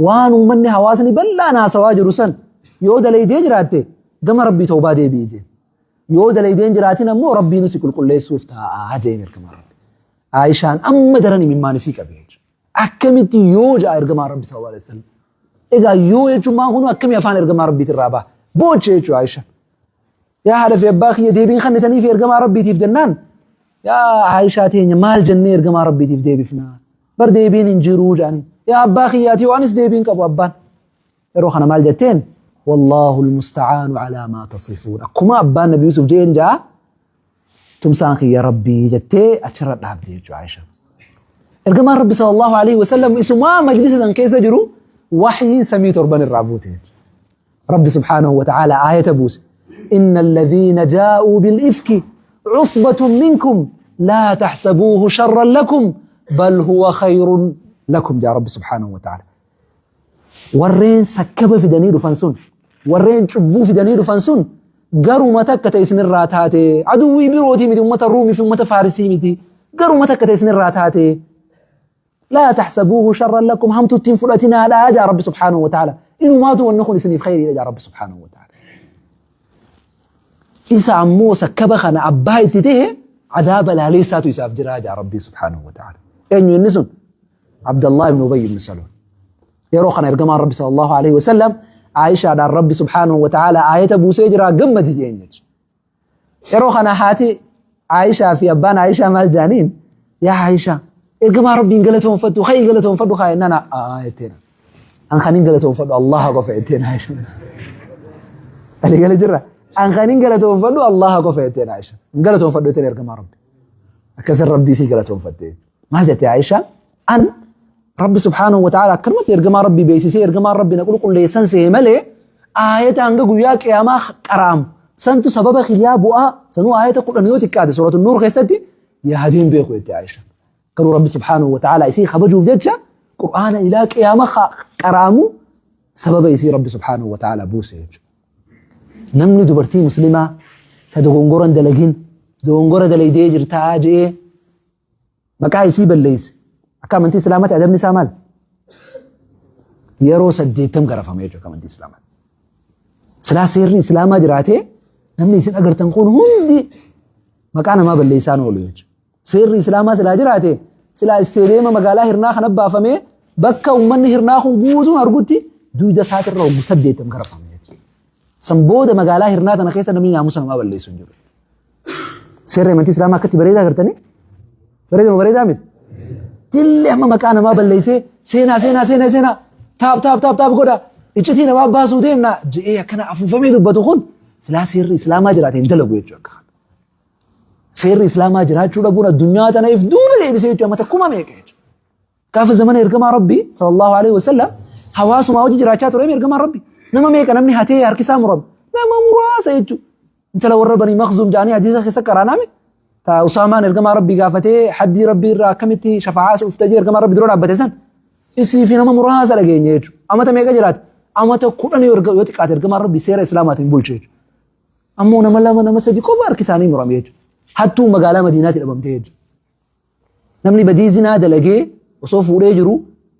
Waan uummanni hawaasni bal'aan haasawaa jiru san yoo dalaydee jiraatte gama Rabbii tawbaa deebi'i jeen. Yoo dalaydee hin jiraatin ammoo Rabbiin si qulqulleessuuf taa'aa jeen ergamaan Rabbi. Aayishaan amma daran imimmaan isii qabe. Akkamitti yoo ja'a ergamaan Rabbi sallallahu alaihi wasallam. Egaa yoo jechuun maan kun akkamii afaan ergamaa Rabbiitti irraa baha. Booche jechuudha Aisha. Yaa haadha fi abbaa kiyya deebiin kannitanii fi ergamaa Rabbiitiif jennaan yaa Aishaa teenya maal jennee ergamaa Rabbiitiif deebifna. Bar deebiin hin jiruu jedhanii. Yaa abbaa kiyyaati yoo anis deebiin qabu abbaan. Yeroo kana maal jetteen? Wallaahu almusta'aanu alaa maa tasifuun. Akkuma abbaan Nabi Yuusuf jeen jaa tumsaan kiyya Rabbii jettee achirra dhaabde jechuudha Aisha. Ergamaan Rabbi sallallahu alaihi wasallam isumaa majlisa san keessa jiru waxyiin samii torban irraa buute. Rabbi subhaanahu wa ta'ala aayata buuse. Inna alladhiina jaa'uu bil ifki cusbatun minkum laa taxsabuuhu sharran lakum bal huwa khayrun lakum jaa Rabbi subhaanahu wa ta'ala. Warreen sakkaba fidanii dhufan sun, warreen cubbuu fidanii dhufan sun garuma takka ta'e isinirraa taate aduwwii birootii miti ummata Ruumii fi ummata Faarisii miti garuma takka ta'e isinirraa taate laa taxsabuuhu sharran lakum hamtutti hin fudhatinaadha jaa Rabbi subhaanahu wa ta'ala inumaatu wanni kun isiniif khayriidha jaa Rabbi subhaanahu wa ta'ala. Isa ammoo sakkaba kana abbaa itti ta'e adaaba laaleessaatu isaaf jira jaa Rabbi subhaanahu wa ta'ala. Eenyu inni sun? Abdallah ibn Ubay ibn Salul. Yeroo kana ergamaan Rabbi sallallahu alaihi wasallam Aishaadhaan Rabbi subhaanahu wa ta'ala aayata buusee jira gammadi jeen jechuudha. Yeroo kana haati Aishaa fi abbaan Aishaa maal jaaniin yaa Aishaa ergamaa Rabbiin galatoonfadhu ka'ii galatoonfadhu kaa jennaan aa jetteen. An kanin galatoonfadhu Allaha qofa jetteen Aishaan. Walii gala jirra. An kanin galatoonfadhu Allaha qofa jetteen Aishaan. Hin galatoonfadhu jetteen ergamaa Rabbi. Akkasin Rabbii sii galatoonfatte. Maal jette Aishaan? An Rabbi subhaanahu wa ta'ala akkanumatti ergamaa Rabbii beeksisee ergamaan Rabbi na qulqulleessan se'e malee aayata hanga guyyaa qiyaamaa qaraamu santu sababa kiyyaa bu'aa sanuu aayata 10 yoo xiqqaate suuratu nuur keessatti yaadeen beeku jette Aishaan. Garuu Rabbi subhaanahu wa ta'ala isii kabajuuf jecha Qur'aana ilaa qiyaama qaraamu sababa isii Rabbi subhaanahu wa ta'ala buuse jechuudha. Namni dubartii muslimaa ta dogongora hin dalagin dogongora dalaydee jirtaa je'ee maqaa isii balleesse akka amantii islaamaatti adabni isaa maal? Yeroo 80 garafama jechuudha akka amantii islaamaatti. Silaa seerri islaamaa jiraatee namni isin agartan kun hundi maqaa namaa balleessaan oolu jechuudha. Seerri Islaamaa silaa jiraate silaa isteediyeema magaalaa Hirnaa kana baafamee bakka uummanni Hirnaa kun guutuun argutti duyda isaatirra hoggu 80 garafame jechuudha. San booda magaalaa Hirnaa tana keessa namni naamusa namaa balleessu hin jiru. Seerri amantii Islaamaa akkatti bareedaa agartanii? Bareedaa moo bareedaa miti? Dilli amma maqaa namaa balleessee seenaa seenaa seenaa seenaa taap taap taap taap godha iccitii namaa baasuu deemna je'ee akkana afuufamee dubbatu kun silaa seerri Islaamaa jiraate hin dalagu jechuudha akka kana. Seerri Islaamaa jiraachuu dhabuun addunyaa tana if duuba deebisee jechuudha mata kuma meeqa jechuudha. Gaafa zamana ergamaa Rabbii sallallahu alaihi wasallam hawaasumaa hojii jiraachaa ture ergamaan Rabbii. Nama meeqa namni hatee harki isaa murame nama muraasa jechuudha. Intala warra Banii Makhzuum jedhanii hadiisa keessa qaraaname ta Usaamaan ergamaa Rabbii gaafatee haddii Rabbii irraa akkamitti shafaa'aa isa ufta jee ergamaa Rabbii dura dhaabbate san isii fi nama muraasa dhageenye jechuudha. Amata meeqa jiraate? Amata 10 yoo xiqqaate ergamaan Rabbii seera Islaamaatiin bulche jechuudha. Ammoo nama lama nama sadi qofa harki isaanii murame jechuudha. Hattuun magaalaa Madiinaatti dhabamtee jechuudha. Namni badii zinaa dalagee osoo fuudhee jiru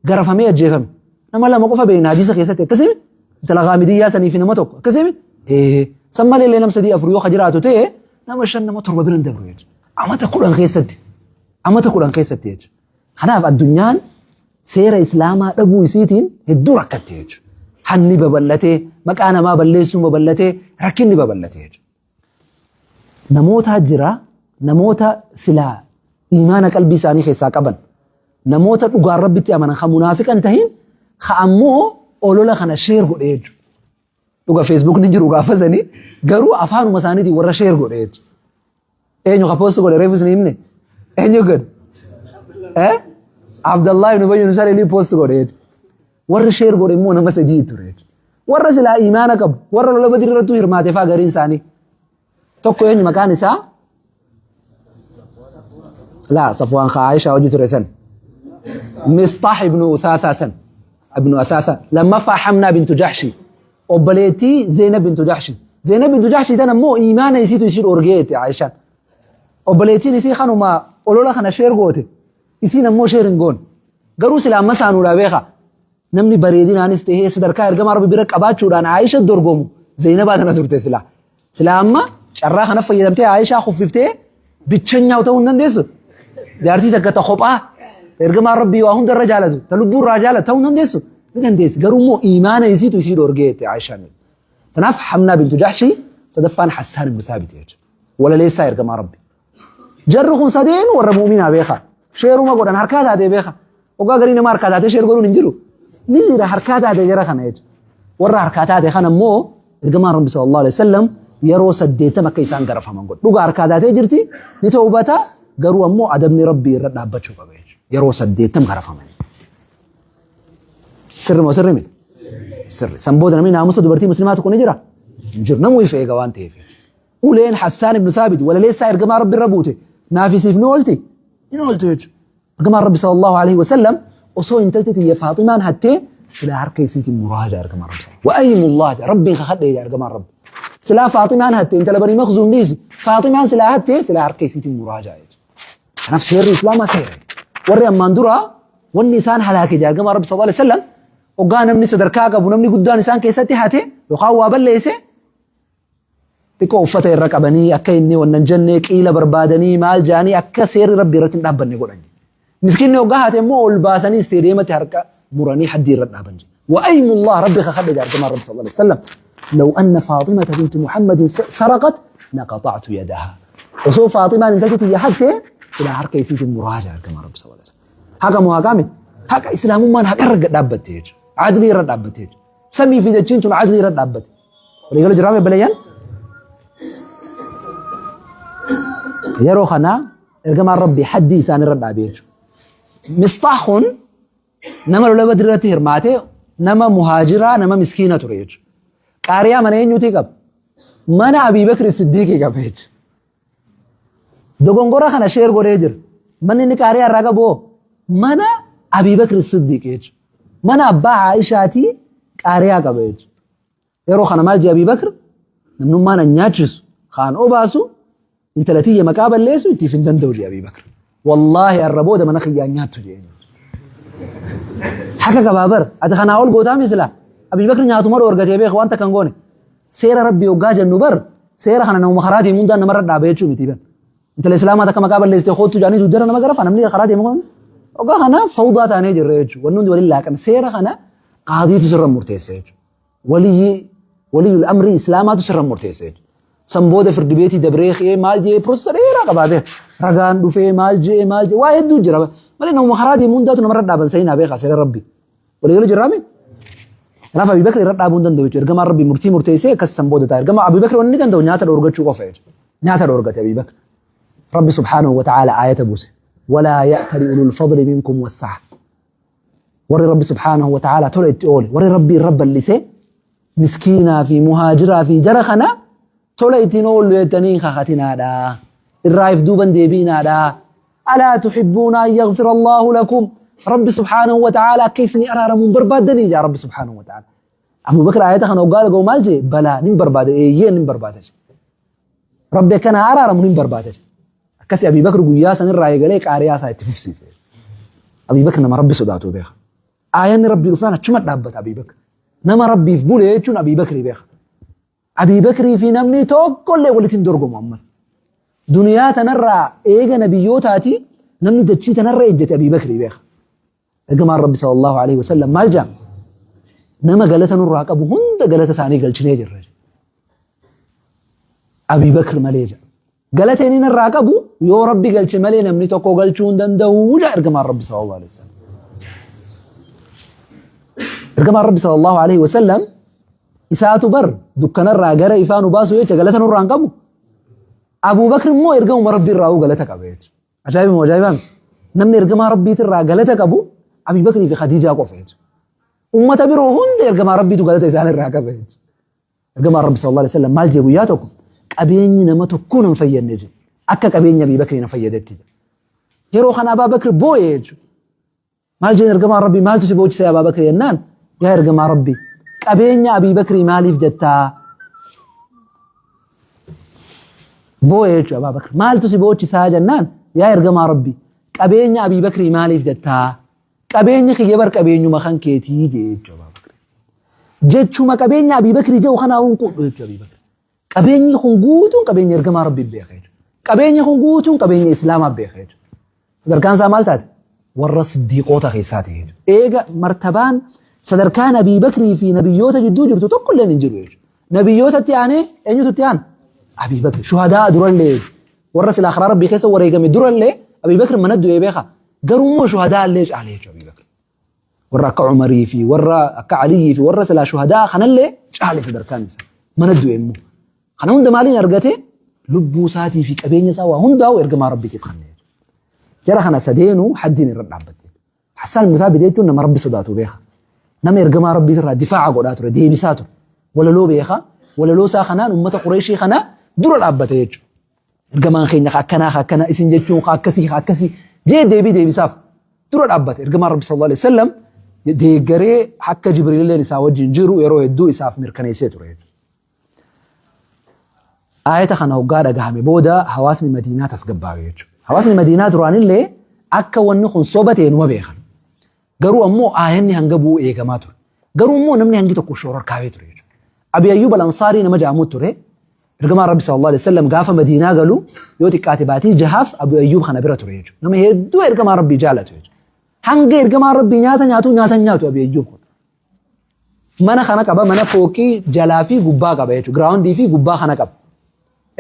garafamee ajjeefame. Nama lama qofa beekna hadiisa keessatti akkasii intala gaamidiyyaa sanii fi nama tokko akkasii ee san malee illee nama sadii afur yoo ka jiraatu ta'e nama shan nama torba bira hin dabru jechuudha. Amata 10 keessatti amata 10 keessatti jechuudha. Kanaaf addunyaan seera Islaamaa dhabuu isiitiin hedduu rakkatte jechuudha. Hanni babal'atee, maqaa namaa balleessuun babal'atee, rakkinni babal'atee jechuudha. Namoota jira, namoota silaa imaana qalbii isaanii keessaa qaban, namoota dhugaan Rabbitti amanan kan munaafiqan tahin, ka ammoo olola kana sheer godhe jechuudha. Dhuga Facebook ni jiru gaafa sanii garuu afaanuma isaaniitiin warra sheer godhe jechuudha. Eenyu ka post godhe reefu isin himne? Eenyu godhe? Eh? Abdallah ibn Ubayy ibn Salul post godhe jechuudha. Warri share godhe immoo nama sadii ture jechuudha. Warra silaa imaana qabu, warra lola Badri irrattuu hirmaate fa'aa gariin isaanii. Tokko eenyu maqaan isaa? Laa Safwaan kaa Aishaa hojii ture san. Misxaah ibn Uthaasaa san. Ibn Uthaasaa. Lammaffaa Hamnaa bintu Jahshi. Obboleettii Zeynab bintu Jahshi. Zeynab bintu Jahshi tana immoo imaana isiitu isii dhoorgee jette Aishaan. Obboleettiin isii kanuma olola kana sheer goote. Isiin ammoo sheer hin goone. Garuu silaa masaanuudhaa beekaa. Namni bareedinaanis ta'ee sadarkaa ergamaa Rabbi bira qabaachuudhaan Aisha dorgomu Zeynabaa tana turte silaa. Silaa amma carraa kana fayyadamtee Aishaa kuffiftee bichanyaa ta'uu hin dandeessu. Jaartii takka ta kophaa ergamaan Rabbii waa hunda irra jaalatu ta lubbuu irraa jaalatu ta'uu hin dandeessu. Ni dandeessi. Garuu immoo imaana isiitu isii dhoorgee jette Aishaan. Tanaaf Hamnaa bintu Jahshii sadaffaan Hassaan ibn Saabit jechuudha. Walaleessaa ergamaa Rabbi. Jarri kun sadeen warra mu'minaa beekaa. Sheeruma godhan harkaa taatee beekaa. Hoggaa garii nama harkaa taatee sheer godhuun hin jiru. Ni jira harkaa taatee jara kana jechuudha. Warra harkaa taate kana immoo ergamaan Rabbi sallallahu alaihi wasallam yeroo 80 akka isaan garafaman godhe. Dhugaa harkaa taatee jirti ni tawbata garuu ammoo adabni Rabbii irra dhaabbachuu qaba jechuudha. Yeroo 80 garafaman. Sirri moo sirri miti? Sirri. San booda namni naamusa dubartii muslimaa tokko ni jira? Hin jiru. Namuu if eega waan ta'eef. Uleen Hassaan ibn Saabit walaleessaa ergamaa Rabbi irra buute naafisiif ni oolti? Ni ooltu jechuudha. Ergamaan Rabbi sallallahu alaihi wasallam osoo intalti tiyya Faaximaan hattee silaa harka isiitiin muraa jaa ergamaan Rabbi. Wa aymullah jaa Rabbiin kakadhee jaa ergamaan Rabbi. Silaa Faaximaan hatte intala Banii Makhzuum dhiisi. Faaximaan silaa hattee silaa harka isiitiin muraa jaa jechuudha. Kanaaf seerri Islaamaa seera. Warri ammaan duraa wanni isaan halaake jaa ergamaan Rabbi sallallahu alaihi wasallam hoggaa namni sadarkaa qabu namni guddaan isaan keessatti hate yookaan waa balleesse Xiqqoo uffata irra qabanii akka inni wannan jenne qiila barbaadanii maal jaanii akka seerri rabbi irratti hin dhaabbanne godhan. Miskiinni hoggaa haate immoo ol baasanii isteediyeematti harka muranii haddii irra dhaaban jedhe. Wa'aymullah rabbi kakadhe jedhe ergamaan rabbi sallallahu alaihi wasallam. لو أن فاطمة بنت محمد سرقت لقطعت يدها. Osoo Faaximaan intalti tiyya hatte silaa harka isiitiin muraa jedhe ergamaan rabbi sallallahu alaihi wasallam. Haqa moo haqaa miti? Haqa islaamummaan haqa irra dhaabbatte jechuudha. Adlii irra dhaabbatte jechuudha. Samii fi dachiin tun adlii irra dhaabbatte. Walii galu jiraame obboleeyyan? Yeroo kana ergamaan Rabbii haddii isaan irra dhaabe jechuudha. Misxaah kun nama lola Badri irratti hirmaate nama muhaajiraa nama miskiina ture jechuudha. Qaariyaa mana eenyuutii qaba? Mana Abii Bakri Siddiiqii qaba jechuudha. Dogongora kana sheer godhee jira. Manni inni qaariyaa irraa qabu hoo? Mana Abii Bakri Siddiiq jechuudha. Mana abbaa Aayishaatii qaariyaa qaba jechuudha. Yeroo kana maal jee Abii Bakr? Namnummaan an nyaachisu, kaan obaasu, intala tiyya maqaa balleessu ittiif hin danda'u jee Abii Bakr. Wallaahi arra booda mana kiyyaan nyaattu jee. Haqa qabaa bar. Ati kanaa ol gootaa misila. Abii Bakr nyaatuma dhoorgatee beeka waan takka hin goone. Seera Rabbii hoggaa jennu bar seera kana namuma karaa deemu hundaan namarra dhaaba jechuu miti bar. Intala Islaamaa takka maqaa balleessite koottu jedhanii dugdara nama garafa namni karaa deemu kun. Hoggaa kana fawdaa taanee jirra jechuudha. Wanni hundi waliin laaqan seera kana qaadiitu sirra murteessa jechuudha. Waliyyi waliyyul amrii Islaamaatu sirra murteessa jechuudha. San booda firdi beetii dabree ka'ee maal jee piroosesa dheeraa qabaa beeka. Ragaan dhufee maal jee maal jee waa hedduu jira. Malee namuma karaa deemu hundaatu namarra dhaaban seenaa beeka seera Rabbii. Walii galu jirraami? Kanaaf Abii Bakr irra dhaabuu hin danda'u jechuudha. Ergamaan Rabbii murtii murteessee akkas san booda ta'a. Ergama Abii Bakr wanni inni danda'u nyaata dhoorgachuu qofa jechuudha. Nyaata dhoorgate Abii Bakr. Rabbi subhaanahu wa ta'aala aayata buuse. Walaa ya'tali ulul fadli minkum wassa'a. Warri Rabbi subhaanahu wa ta'aala tola itti oole, warri Rabbi irra bal'ise miskiinaa fi muhaajiraa fi jara kana tola ittiin oollu jettanii hin kakatinaadha. Irraa if duuban deebi'inaadha. Alaa tuhibbuuna an yaghfira Allaahu lakum. Rabbi subhaanahu wa ta'aala akka isinii araaramu hin barbaaddanii jaa Rabbi subhaanahu wa ta'aala. Abu Bakr aayata kana hoggaa dhaga'u maal jee? Balaa nin barbaada eeyyee nin barbaada jee. Rabbi akka naa araaramu nin barbaada jee. Akkasi Abii Bakr guyyaa sanirraa eegalee qaariyaa isaa itti fufsiise. Abii Bakr nama Rabbi sodaatu beeka. Aayanni Rabbii dhufnaan achuma dhaabbata Abii Bakr. Nama Rabbiif bule jechuun Abii Bakrii beeka. Abii Bakrii fi namni tokkollee walitti hin dorgomu ammas. Duniyaa tanarraa eega nabiyyootaati namni dachii tanarra ejjete Abii Bakrii beeka. Ergamaan Rabbi sallallahu alaihi wasallam maal jaa? Nama galata nurraa qabu hunda galata isaanii galchinee jirra. Abii Bakr malee jaa. Galata inni narraa qabu yoo Rabbi galche malee namni tokko galchuu hin danda'u jaa ergamaan Rabbi sallallahu alaihi wasallam. Ergamaan Rabbi sallallahu alaihi wasallam isaatu bar dukkanarraa gara ifaa nu baasu jecha galata nurraa hin qabu. Abuu Bakr immoo ergamuma Rabbi irraa galata qaba jecha. Ajaa'iba moo ajaa'ibaa miti? Namni ergamaa Rabbiitirraa galata qabu Abii Bakrii fi Khadiijaa qofa jechuudha. Ummata biroo hunda ergamaa Rabbiitu galata isaan irraa qaba jechuudha. Ergamaan Rabbi sallallahu alaihi wasallam maal jee guyyaa tokko qabeenyi nama tokkoo nan fayyadne jedhe. Akka qabeenya Abii Bakrii na fayyadetti jedhe. Yeroo kana Abaa Bakr boo'e jechuudha. Maal jeen ergamaan Rabbii maaltu si boochise yaa Abaa Bakr jennaan yaa ergamaa Rabbii qabeenya Abii Bakrii maaliif jettaa? Boo'e jechuudha Abaa Bakr. Maaltu si boochisaa jennaan yaa ergamaa Rabbii qabeenya Abii Bakrii maaliif jettaa? Qabeenyi kiyya bar qabeenyuma kan keetii jee jechuudha Abaa Bakr. Jechuma qabeenya Abii Bakrii jedhu kanaa hin qudhu jechuudha Abii Bakr. Qabeenyi kun guutuun qabeenya ergamaa Rabbii beeka jechuudha. Qabeenyi kun guutuun qabeenya Islaamaa beeka jechuudha. Sadarkaan isaa maal taate? Warra siddiiqoota keessaa ta'e jechuudha. Eega martabaan sadarkaan Abii Bakrii fi nabiyyoota jidduu jirtu tokko illee hin jiru jechuudha. Nabiyyootatti aanee eenyutu itti aana? Abii Bakri. Shuhadaa durallee jechuudha. Warra silaa karaa Rabbii keessa wareegame durallee Abii Bakri mana du'ee beeka. Garuu immoo shuhadaa illee caale jechuudha Abii Bakri. Warra akka Umarii fi warra akka Aliyyii fi warra silaa shuhadaa kanallee caale sadarkaan isaa. Mana du'e immoo. Kana hunda maaliin argate? Lubbuu isaatii fi qabeenya isaa waa hundaa'u ergamaa Rabbiitiif kenne. Jara kana sadeenuu haddiin irra dhaabbatte. Hassaan ibn Thaabit jechuun nama Rabbi sodaatu beeka. Nama ergamaa Rabbii irraa difaa'a godhaa ture, deebisaa ture. Walaloo beeka. Walaloo isaa kanaan uummata Qureeshii kana dura dhaabbate jechuudha. Ergamaan keenya ka akkanaa ka akkanaa isin jechuun ka akkasii ka akkasii jee deebii deebisaaf dura dhaabbate. Ergamaan Rabbi sallallahu alaihi wasallam deeggaree akka Jibriililleen isaa wajjin jiru yeroo hedduu isaaf mirkaneessee ture jechuudha. Aayata kana hoggaa dhagahame booda hawaasni Madiinaa tasgabbaawe jechuudha. Hawaasni Madiinaa duraanillee akka wanni kun soba ta'e numa beekan. Garuu ammoo aayanni hanga bu'uu eegamaa ture. Garuu immoo namni hangi tokko shoororkaawee ture jechuudha. Abi Ayyuub Al-Ansaarii nama jedhamu ture. Ergamaan Rabbi sallallahu alaihi wasallam gaafa Madiinaa galu yoo xiqqaate baatii jahaaf Abu Ayyuub kana bira ture jechuudha. Nama hedduu ergamaan Rabbii jaalatu jechuudha. Hanga ergamaan Rabbii nyaata nyaatu nyaata hin nyaatu Abi Ayyuub kun. Mana kana qaba, mana fooqii jalaa fi gubbaa qaba jechuudha. Giraawundii fi gubbaa kana qaba.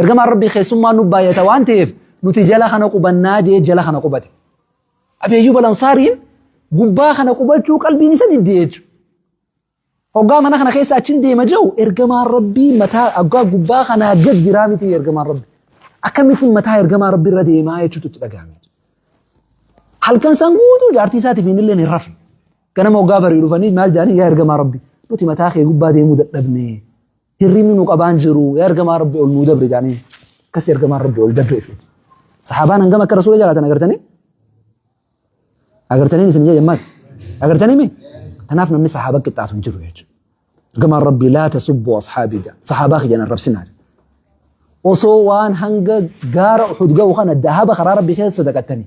Ergamaan Rabbii keessummaan nu baay'ata waan ta'eef nuti jala kana qubannaa jee jala kana qubate. Abi Ayyuub Al-Ansaariin gubbaa kana qubachuu qalbiin isa didde jechuudha. Hoggaa mana kana keessa achin deema jiru ergamaan Rabbii mataa hoggaa gubbaa kanaa gad jiraa miti ergamaan Rabbii. Akkamittiin mataa ergamaa Rabbii irra deemaa jechuutu itti dhagahame. Halkan san guutuu jaartii isaatiif inni illee hin rafne. Ganama hoggaa barii dhufanii maal jedhanii yaa ergamaa Rabbi nuti mataa kee gubbaa deemuu dadhabne hirribni nu qabaan jiru yaa ergamaa Rabbi ol nuu dabre jedhanii akkas ergamaan Rabbi ol dabre. Sahaabaan hangam akka rasuula jaalatan agartanii? Agartanii isin jedhe maal? Agartanii mi? Kanaaf namni sahaaba qixxaatu hin jiru jechuudha. Ergamaan Rabbii laa tasubbu ashaabii jedha. Sahaabaa kiyya hin arrabsinaa jedha. Osoo waan hanga gaara Uhud ga'u kana dahaba karaa Rabbii keessa sadaqattanii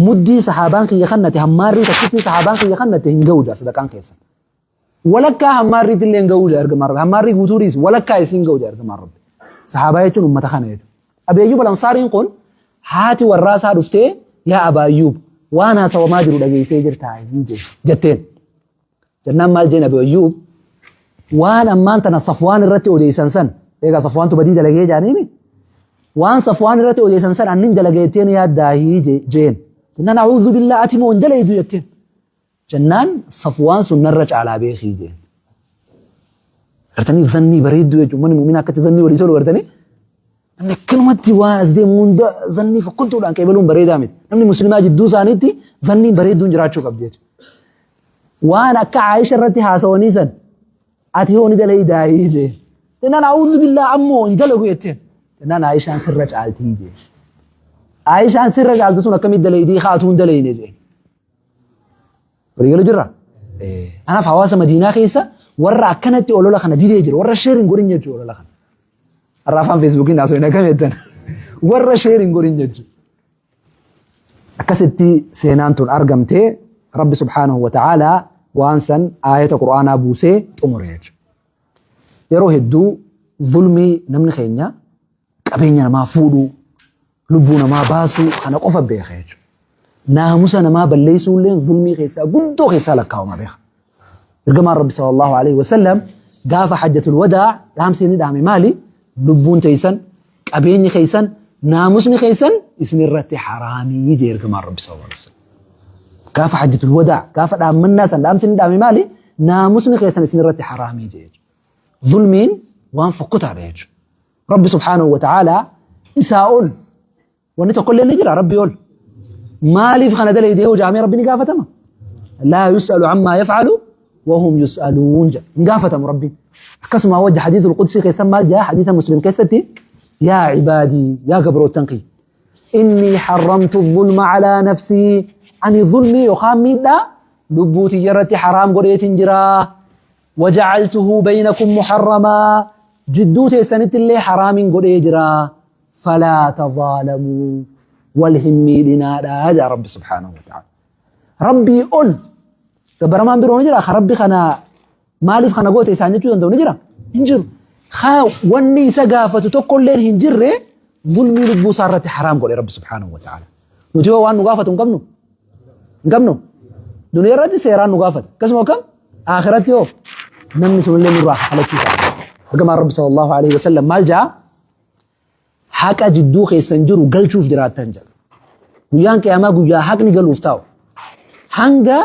Muddii sahaabaan kiyya kannate hammaarrii takkittii sahaabaan kiyya kannate hin ga'u jaa sadaqaan keessan. Walakkaa hammaarriitti illee hin ga'u jaa ergamaan Rabbi. Hammaarrii guutuu dhiisi walakkaa isiin ga'u jaa ergamaan Rabbi. Sahaabaa jechuun ummata kana jechuudha. Abi Ayyuub Al-Ansaariin kun haati warraa isaa dhuftee yaa Abaa Ayyuub waan haasawamaa jiru dhageessee jirtaa jetteen. Jennaan maal jeen Abi Ayyuub waan ammaan tana Safwaan irratti odeessan san eegaa Safwaantu badii dalagee jaaniimi waan Safwaan irratti odeessan san annin dalagee jetteen yaaddaahii jeen. Jennaan a'uudhu billaa ati moo hin dalaydu jetteen. Jennaan Safwaan sun narra caalaa beekii jeen. Gartanii zannii bareedduu jechuun manni mu'minaa akkatti zannii walii tolu gartanii. Namni akkanumatti waan as deemu hunda zannii fokkottuudhaan qeebaluun bareedaa miti. Namni muslimaa jidduu isaaniitti zanniin bareedduun jiraachuu qabdi jechuudha. Waan akka Aayisha irratti haasawanii san ati hoo ni dalaydaayii jee. Jennaan a'uudhu billaa ammoo hin dalagu jetteen. Jennaan Aayishaan sirra caaltii jee. Aayishaan sirra caaltu sun akkamitti dalaydii haatuu hin dalayne jee. Waliigalu jirra? Kanaaf hawaasa Madiinaa keessa warra akkanatti olola kana didee jiru warra sheer hin godhin jechuudha olola kana. Har'a afaan feesbuukiin haasoo hin akkam jettan. Warra sheer hin godhin jechuudha. Akkasitti seenaan tun argamtee Rabbi subhaanahu wa ta'aalaa waan san aayata Qur'aanaa buusee xumure jechuudha. Yeroo hedduu zulmii namni keenya qabeenya namaa fuudhuu, lubbuu namaa baasuu kana qofa beeka jechuudha. Naamusa namaa balleessuu illee zulmii keessaa guddoo keessaa lakkaa'ama beeka. Ergamaan Rabbi sallallahu alaihi wasallam gaafa hajjatul wadaa dhaamsi inni dhaame maali? Lubbuun teessan, qabeenyi keessan, naamusni keessan isin irratti haraamii jee ergamaan Rabbi sallallahu alaihi wasallam. Gaafa hajjatul wadaa gaafa dhaammannaa san dhaamsi inni dhaame maali? Naamusni keessan isin irratti haraamii jee. Zulmiin waan fokkotaadha jechuudha. Rabbi subhaanahu wa ta'aalaa isaa ol Wanni tokkollee ni jira Rabbii ol. Maaliif kana dalayde yoo jaamee Rabbi ni gaafatama? Laa yus'alu ammaa yaf'alu wahum yus'aluun jedha. Hin gaafatamu Rabbiin. Akkasuma wajji hadiisul qudsii keessan maal jaa hadiisa Muslim keessatti yaa cibaadii yaa gabroottan kiyya innii harramtu zulma calaa nafsii ani zulmii yookaan miidhaa lubbuu tiyya irratti haraam godheetin jira. Wajacaltuhu baynakum muharramaa jidduu teessanitti illee haraamin godhee jira. Falaa tazaalamuu wal hin miidhinaadha jaa Rabbi subhaanahu wa ta'ala. Rabbii ol gabbaramaan biroo ni jira ka Rabbi kana maaliif kana goote isaan jechuu danda'u ni jira hin jiru. Ka wanni isa gaafatu tokkolleen hin jirre zulmii lubbuu isaa irratti haraam godhe Rabbi subhaanahu wa ta'ala. Nuti hoo waan nu gaafatu hin qabnu? Hin qabnu? Duniyaa irratti seeraan nu gaafata. Akkasuma akkam? Akhiratti hoo namni sunillee nurraa kafalachuu qaba. Ergamaan Rabbi sallallahu alaihi wasallam maal jaa? Haqa jidduu keessan jiru galchuuf jiraattan jedha. Guyyaan qiyaamaa guyyaa haqni galuuf taa'u. Hanga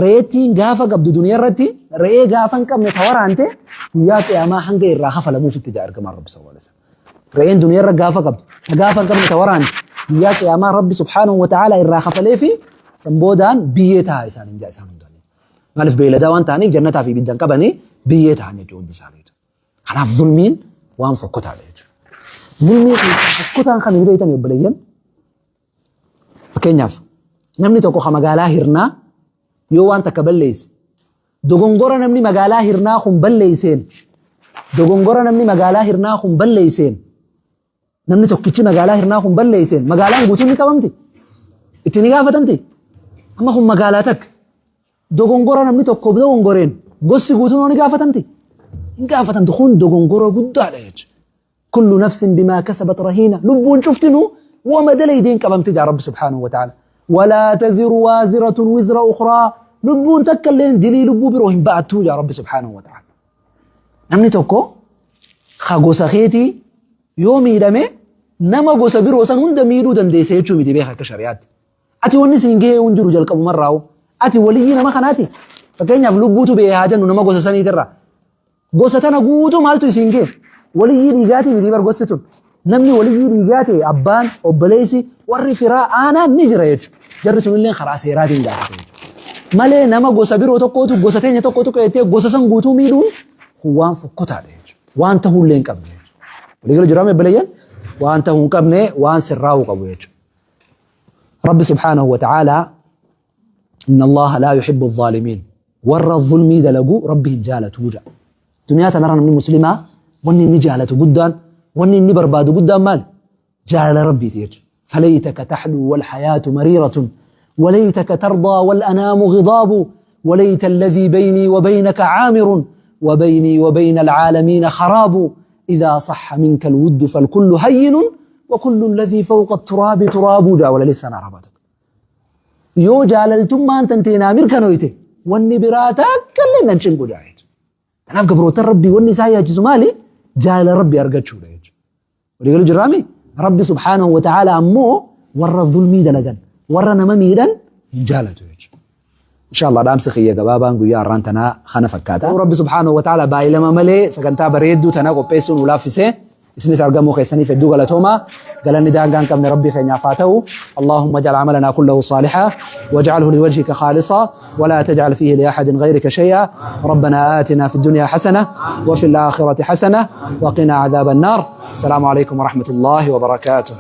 re'eettiin gaafa qabdu duniyaa irratti re'ee gaafa hin qabne ta waraante guyyaa qiyaamaa hanga irraa kafalamuuf itti jaa ergamaan Rabbi sallallahu alaihi wasallam. Re'een duniyaa irra gaafa qabdu ta gaafa hin qabne ta waraante guyyaa qiyaamaa Rabbi subhaanahu wa ta'ala irraa kafalee fi san boodaan biyyee ta'a isaan hin jaa isaan hundaan. Maaliif beeyladaa waan ta'aniif jannataa fi ibidda hin qabanii biyyee ta'an jechuudha hundi isaaniitu. Kanaaf zulmiin waan fokkotaadha jechuudha. Zulmii keessaa fokkotaan kan hin beektan obboleeyyan. Fakkeenyaaf namni tokko ka magaalaa hirnaa yoo waan takka balleesse dogongora namni magaalaa hirnaa kun balleesseen dogongora namni magaalaa hirnaa kun balleesseen Namni tokkichi magaalaa hirnaa kun balleesseen magaalaan guutuun ni qabamti. Itti ni gaafatamti. Amma kun magaalaa takka. Dogongora namni tokko dogongoreen gosti guutuun ni gaafatamti. Hin gaafatamtu kun dogongora guddaadha jechuudha. Kullu nafsin bimaa kasabat rahiina lubbuun cuftinuu wama dalaydeen qabamti jaa Rabbi subhaanahu wa ta'ala. Walaa taziru waaziratun wizra ukhraa lubbuun takka illeen dilii lubbuu biroo hin ba'attuu jaa Rabbi subhaanahu wa ta'ala. Namni tokko ka gosa keetii yoo miidhame nama gosa biroo san hunda miidhuu dandeessa jechuu miti beeka akka shari'aatti. Ati wanni siin gahee hin jiru jalqabumarraa'u. Ati waliyyii nama kanaati. Fakkeenyaaf lubbuutu ba'ee haa jennu nama gosa saniitirra. Gosa tana guutuu maaltu isiin gahe? Waliyyii dhiigaatii miti bar gosti tun. Namni waliyyii dhiigaa ta'e abbaan, obboleessi, warri firaa aanaan ni jira jechuudha. Jarri sunillee karaa seeraatiin gaafata jechuudha. Malee nama gosa biroo tokkootu gosa teenya tokkotu qeettee gosa san guutuu miidhuun kun waan fokkotaadha jechuudha. Waan ta'uullee hin qabne jechuudha. Waliigala jiraame obboleeyyan waan ta'uu hin qabne waan sirraa'uu qabu jechuudha. Rabbi subhaanahu wa ta'aalaa inna Allaha laa yuhibbu adh-dhaalimiin warra zulmii dalagu Rabbi hin jaalatu jedha. Duniyaa tanarra namni muslimaa wanni inni jaalatu guddaan wanni inni barbaadu guddaan maali? Jaalala Rabbiiti jechuudha. Falaytaka tahluu wal hayaatu mariiratun walaytaka tardaa wal anaamu ghidaabu walayta alladhii baynii wa baynaka caamirun wa baynii wa bayna alcaalamiina kharaabu idaa saxa minka alwuddu falkullu hayyinun wa kullu alladhii fawqa turaabi turaabu jaa walaleessaan arabaa tokko. Yoo jaalaltummaan tantee naa mirkanoyte wanni biraa takka illee nan cinqu jaa jechuudha. Kanaaf gabroottan Rabbii wanni isaan yaachisu maali? Jaalala Rabbii argachuudha jechuudha. Walii galu jirraami? Rabbi subhaanahu wa ta'ala ammoo warra zulmii dalagan, warra nama miidhan hin jaalatu jechuudha. Inshallah dhaamsi kiyya gabaabaan guyyaa har'aan tanaa kana fakkaata. Rabbi subhaanahu wa ta'ala baay'ilama malee sagantaa bareedduu tana qopheessuun nu laaffisee isinis argamuu keessaniif hedduu galatoomaa. Galanni daangaa hin qabne Rabbii keenyaaf haa ta'u. Allahumma ij'al amalanaa kullahu saalihaa waj'alhu liwajhika khaalisaa ولا تجعل فيه لأحد غيرك شيئا ربنا آتنا في الدنيا حسنة وفي الآخرة حسنة وقنا عذاب النار السلام عليكم ورحمة الله وبركاته.